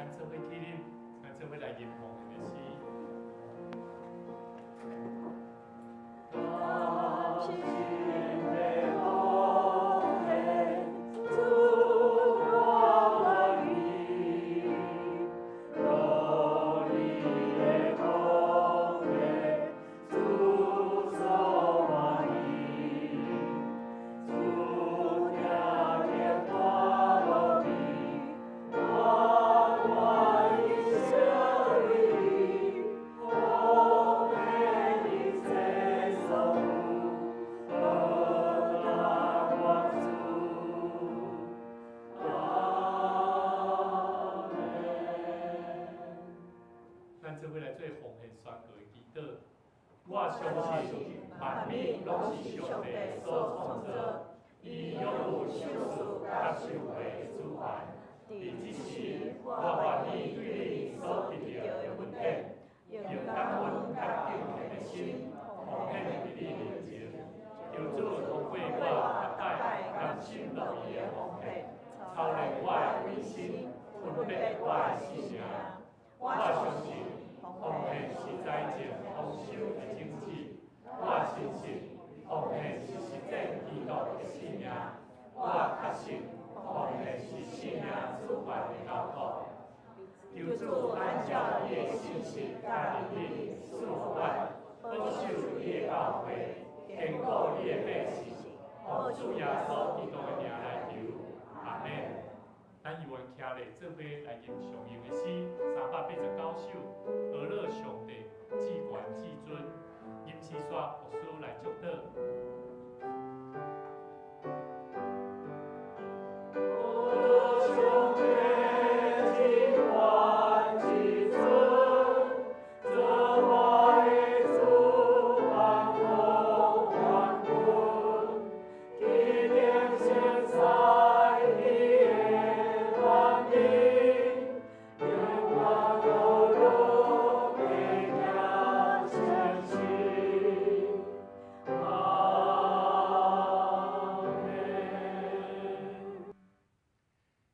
咱做伙起立，咱做伙来吟奉献的诗。咱做伙来做奉献宣告的祈祷。我相信萬物攏是上帝所創造，伊擁有賞賜佮受罰的主權。佇這時，我願意對恁所得著的恩典，用感恩佮敬虔的心奉獻佇你面前。求主通過我逐擺甘心樂意的奉獻，操練我的委身，分別我的性命。我相信奉獻是財政豐收的種子。我相信奉獻是實踐基督的生命。我確信奉獻是生命主權的交託。求主按照伊的信實佮憐憫賜予阮，保守伊的教會，堅固伊的百姓。奉主耶穌基督的名來求，阿們。咱猶原徛咧，做伙來吟上用的詩389首，呵咾上帝至懸至尊，吟詩煞牧師來祝禱。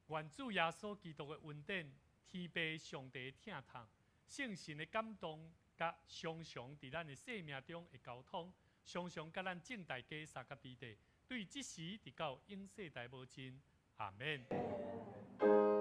願主耶穌基督的恩典、天父上帝的疼痛、聖神的感動，佮常常佇咱的生命中的交通，常常佮咱眾大家相佮佇咧，對這時直到永世代無盡。阿們。